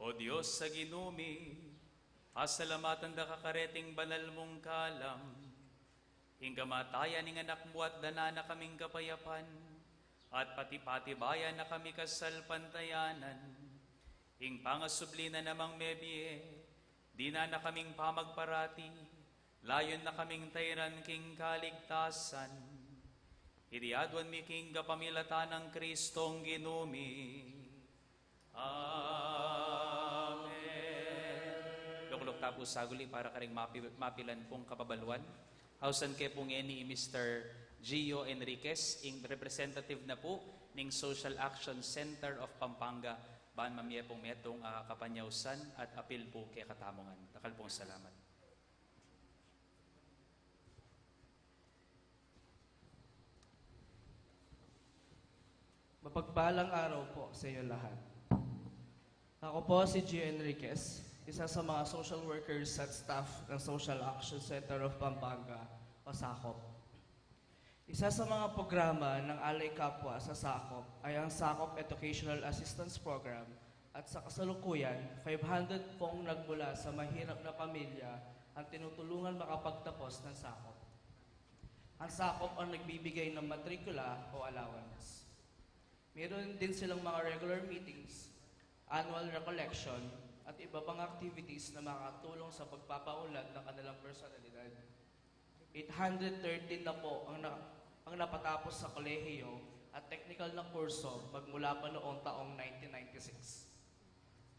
O Dios a Ginu mi, pasalamatan da ka kareting banal mung kalam, ing kamatayan ning Anak mu at dana na kaming kapayapan, at pati-patibayan na kami kasalpantayanan, ing pangasubli na namang mebie, dinan na kaming pamagparati, layun na kaming tairan king kaligtasan. Iti aduan mi king kapamilatan nang Kristong Ginu mi. Amen. Lukluk ta pu saguli para karing mapi-, mapilan pung kababaluan. Ausan ke pu ngeni i Mister Gio Enriquez, ing representative na pu ning Social Action Center of Pampanga, ban mamie pung metung a kapanyausan at apil pu kekatamu ngan. Dakal pung salamat. Mapagpalang araw po sa iyo lahat. Ako po si Gio Enriquez, isa sa mga social workers at staff ng Social Action Center of Pampanga o SACOP. Isa sa mga programa ng Alay Kapwa sa SACOP ay ang SACOP Educational Assistance Program at sa kasalukuyan, five hundred pong nagmula sa mahirap na pamilya ang tinutulungan makapagtapos ng SACOP. Ang SACOP ang nagbibigay ng matrikula o allowance. Meron din silang mga regular meetings, annual recollection, at iba pang activities na makakatulong sa pagpapaunlad ng kanilang personalidad. Eight hundred thirteen na po ang na-, ang napatapos sa kolehiyo at teknikal na kurso magmula pa noong taong nineteen ninety-six.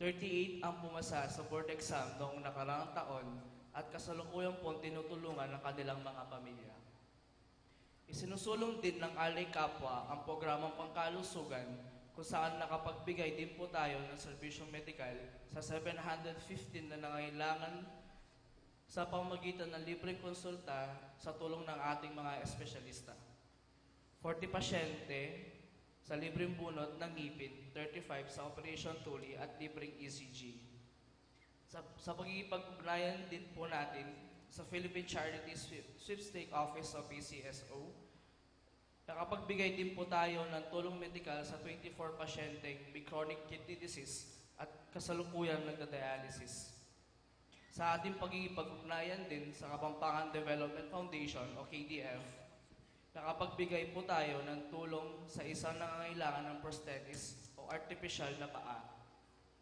Thirty-eight ang pumasa sa board exam noong nakaraang taon at kasalukuyan pong tinutulungan ang kanilang mga pamilya. Isinusulong din ng Alay Kapwa ang programang pangkalusugan kung saan nakapagbigay din po tayo ng serbisyong medikal sa seven hundred fifteen na nangailangan sa pamamagitan ng libreng konsulta sa tulong ng ating mga espesyalista. Forty pasyente sa libreng bunot ng ngipin, thirty-five sa operation tuli at libreng E C G. Sa, sa pagkikipag-ugnayan din po natin sa Philippine Charity Sweep-, Sweepstake Office o P C S O, nakapagbigay din po tayo ng tulong medikal sa twenty-four pasyenteng may chronic kidney disease at kasalukuyang nagda-dialysis. Sa ating pagkikipag-ugnayan din sa Kapampangan Development Foundation o K D F, nakapagbigay po tayo ng tulong sa isang nangangailangan ng prosthesis o artipisyal na paa,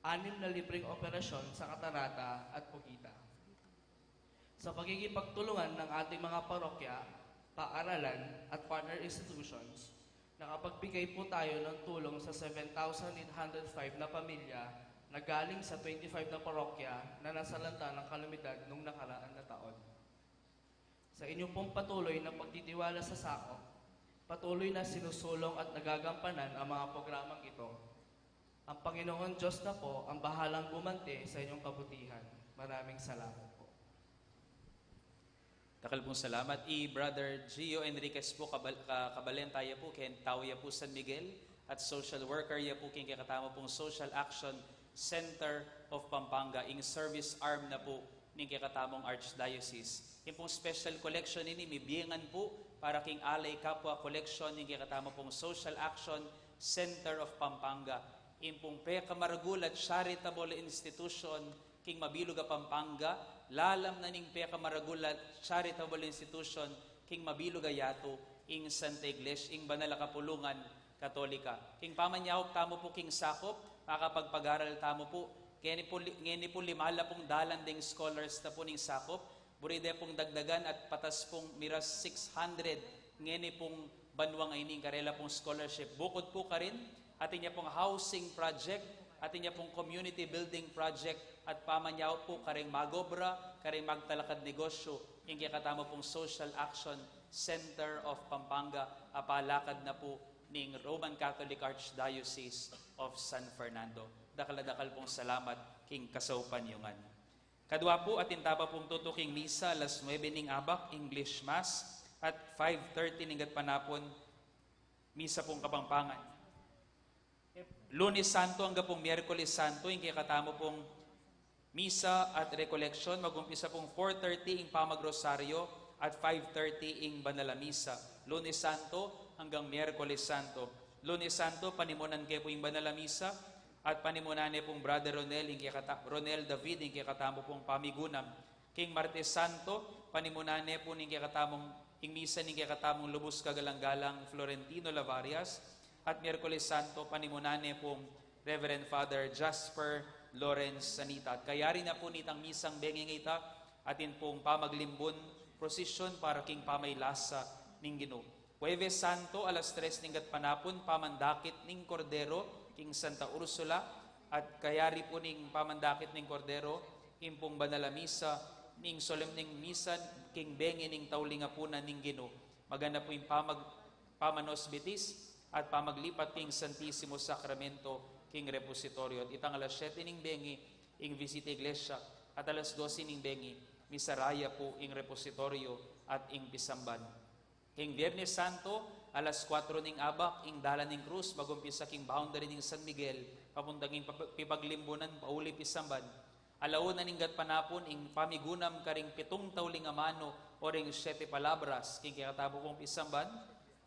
anim na libreng operasyon sa katarata at pugita. Sa pagkikipagtulungan ng ating mga parokya, paaralan at partner institutions, nakapagbigay po tayo ng tulong sa seven thousand eight hundred five na pamilya na galing sa twenty-five na parokya na nasalanta ng kalamidad nung nakaraan na taon. Sa inyo pong patuloy na pagtitiwala sa SACOP, patuloy na sinusulong at nagagampanan ang mga programang ito. Ang Panginoon Diyos na po ang bahalang gumanti sa inyong kabutihan. Maraming salamat po. Dakal pung salamat. I Brother Gio Enriquez po, kabal-, ka-, kabalen taya po, keng tau ya pu San Miguel, at social worker ya pu keng kekatamu pung Social Action Center of Pampanga, ing service arm na pu ning kekatamung Archdiocese. Ing pung special collection ini, mibie ngan pu para king Alay Kapwa Collection ning kekatamu pung Social Action Center of Pampanga. Ing pung pekamaragul a charitable institution king mabilug a Pampanga, lalam na ning pekamaragul a charitable institution king mabilug a yatu, ing Santa Iglesia, ing banal a kapulungan Katolika. King pamanyaup tamu pu king SACOP, makapagpag-aral tamu pu, ngeni pu li-, ngeni pu lima la pung dalan deng scholars na pu ning SACOP, buri de pung dagdagan at patas pung miras six hundred ngeni pung banua ngeni ing karela pung scholarship. Bukut pu karin, atin ya pung housing project, atin ya pung community building project, at pamanyaup pu karing mag-obra, karing magtalakad negosyu, ing kekatamu pung Social Action Center of Pampanga, a palakad na pu ning Roman Catholic Archdiocese of San Fernando. Dakal a dakal pung salamat king kasaupan yu ngan. Kadua pu, atin tapa pung tutu king misa, alas nuebe ning abak, English Mass, at five thirty ning gatpanapun, misa pung Kapampangan. Lunes Santo angga pung Miyerkules Santo, ing kekatamu pung misa at recollection, mag-umpisa pung four thirty ing pamagrosaryo at five thirty ing banal a misa. Lunes Santo, anggang Miyerkules Santo. Lunes Santo, panimunan ke pu ing banal a misa, at panimunan ne pung Brother Ronel, ing kekata-, Ronel David, ing kekatamu pung pamigunam. King Martes Santo, panimunan ne pu ning kekatamung, ing misa ning kekatamung lubus kagalang-galang Florentino Lavarias, at Miyerkules Santo, panimunan ne pung Reverend Father Jasper Lawrence Sanita. At kayari na pu nitang misang bengi ngeni, atin pung pamaglimbun, prosesyon para king pamaylasa ning Ginu. Huwebes Santo, alas tres ning gatpanapun, pamandakit ning Kordero king Santa Ursula, at kayari pu ning pamandakit ning Kordero, ing pung banal a misa, ning solemneng misa, king bengi ning tauling apunan ning Ginu. Maganap pu ing pamag-, pamanosbitis, at pamaglipat king Santisimo Sakramento, king repositoryo. At itang alas siyete ning bengi, ing visita iglesia, at alas dose ning bengi, misa raya pu ing repositoryo at ing pisamban. King Biernes Santo, alas kuwatro ning abak, ing dalan ning krus, magumpisa king boundary ning San Miguel, papunta king pap-, pipaglimbunan, pauli pisamban. Ala una ning gatpanapun, ing pamigunam karing pitung tauling amanu, o ring Siete Palabras, king kekatamu pung pisamban.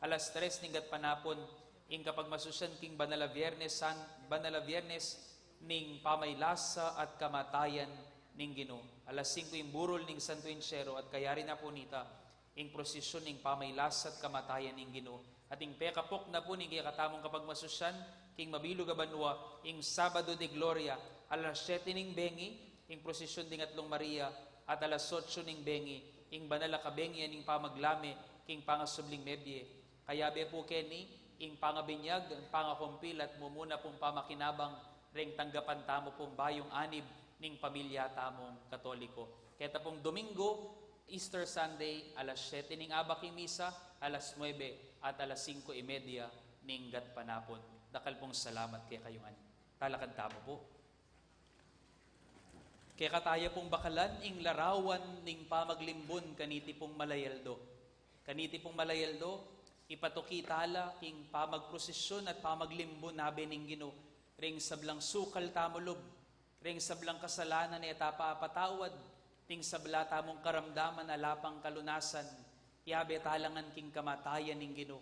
Alas tres ning gatpanapun, ing kapagmasusyan king Banal a Biernes San-, Banal a Biernes ning pamaylasa at kamatayan ning Ginu. Alas singko ing burol ning Santo Entierro, at kayari na pu nita, ing prosesyon ning pamaylasa at kamatayan ning Ginu. At ing pekapok na pu ning kekatamung kapagmasusyan, king mabilug a banua, ing Sabado de Gloria, alas siyete ning bengi, ing prosesyon ding Atlung Maria, at alas otso ning bengi, ing banal a kabengian ning pamaglame, king pangasubling mebie. Kayabe pu keni, ing pangabinyag, ing pangakumpil, at mumuna pung pamakinabang, reng tanggapan tamu pung bayung anib, ning pamilya tamung Katoliko. Keta pung Domingo, Easter Sunday, alas siyete ning abak ing misa, alas nuebe at alas singko y media ning gatpanapun. Dakal pung salamat kekayu ngan. Talakad tamu pu. Kekatamu pung bakalan ing larawan ning pamaglimbun kaniti pung malayaldo. Kaniti pung malayaldo, ipatuki tala king pamagprosesyon at pamaglimbun abe ning Ginu, ring sablang sukal tamu lub, ring sablang kasalanan e ta pa apatawad, ring sabla tamung karamdaman ala pang kalunasan, yabe tala ngan king kamatayan ning Ginu,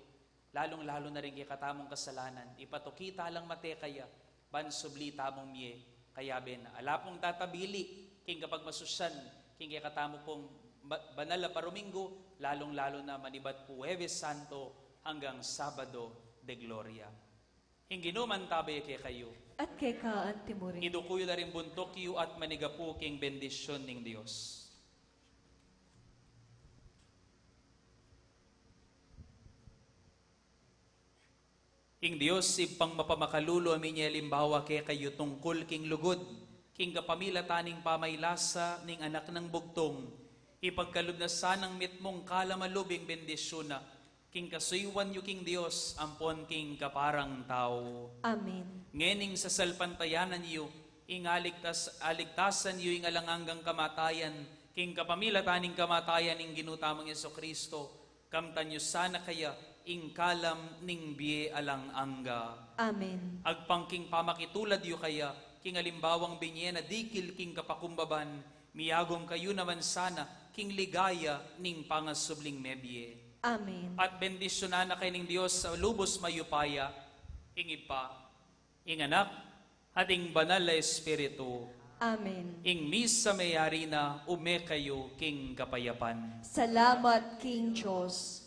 lalung-lalu na ring kekatamung kasalanan, ipatuki talang mate kaya, ban subli tamung mie, kayabe na. Ala pung tatabili, king kapagmasusyan, king kekatamu pung ba-, banal a paruminggu, lalung-lalu na manibat pu Huwebes Santo hanggang Sabado de Gloria. Ing Ginu mantabe kekayu. At keka anti mu rin. Iduku yu la ring buntuk yu at manigapu king bendisyun ning Dios. Ing Dios, Ibpang mapamakalulu, a minie alimbawa kekayu tungkul king lugud, king kapamilatan ning pamaylasa ning Anak nang Bugtung, ipagkalub na sanang mitmung kalam a lub ing bendisyun na, king kasuyuan yu king Dios, ampon king kaparang tau. Amen. Ngening sasalpantayanan yu, ing aligtas-, aligtasan yu ing alang anggang kamatayan, king kapamilatan ning kamatayan ning Ginu tamung Jesucristo, kamtan yu sana kaya ing kalam ning bie alang angga. Amen. Agpang king pamakitulad yu kaya, king alimbawang binie na dikil king kapakumbaban, miagum kayu naman sana king ligaya ning pangasubling mebie. Amen. At bendisyunan na kayu ning Dios a lubus mayupaya, ing Ibpa, ing Anak, at ing Banal a Espiritu. Amen. Ing misa meyari na, ume kayu king kapayapan. Salamat king Dios.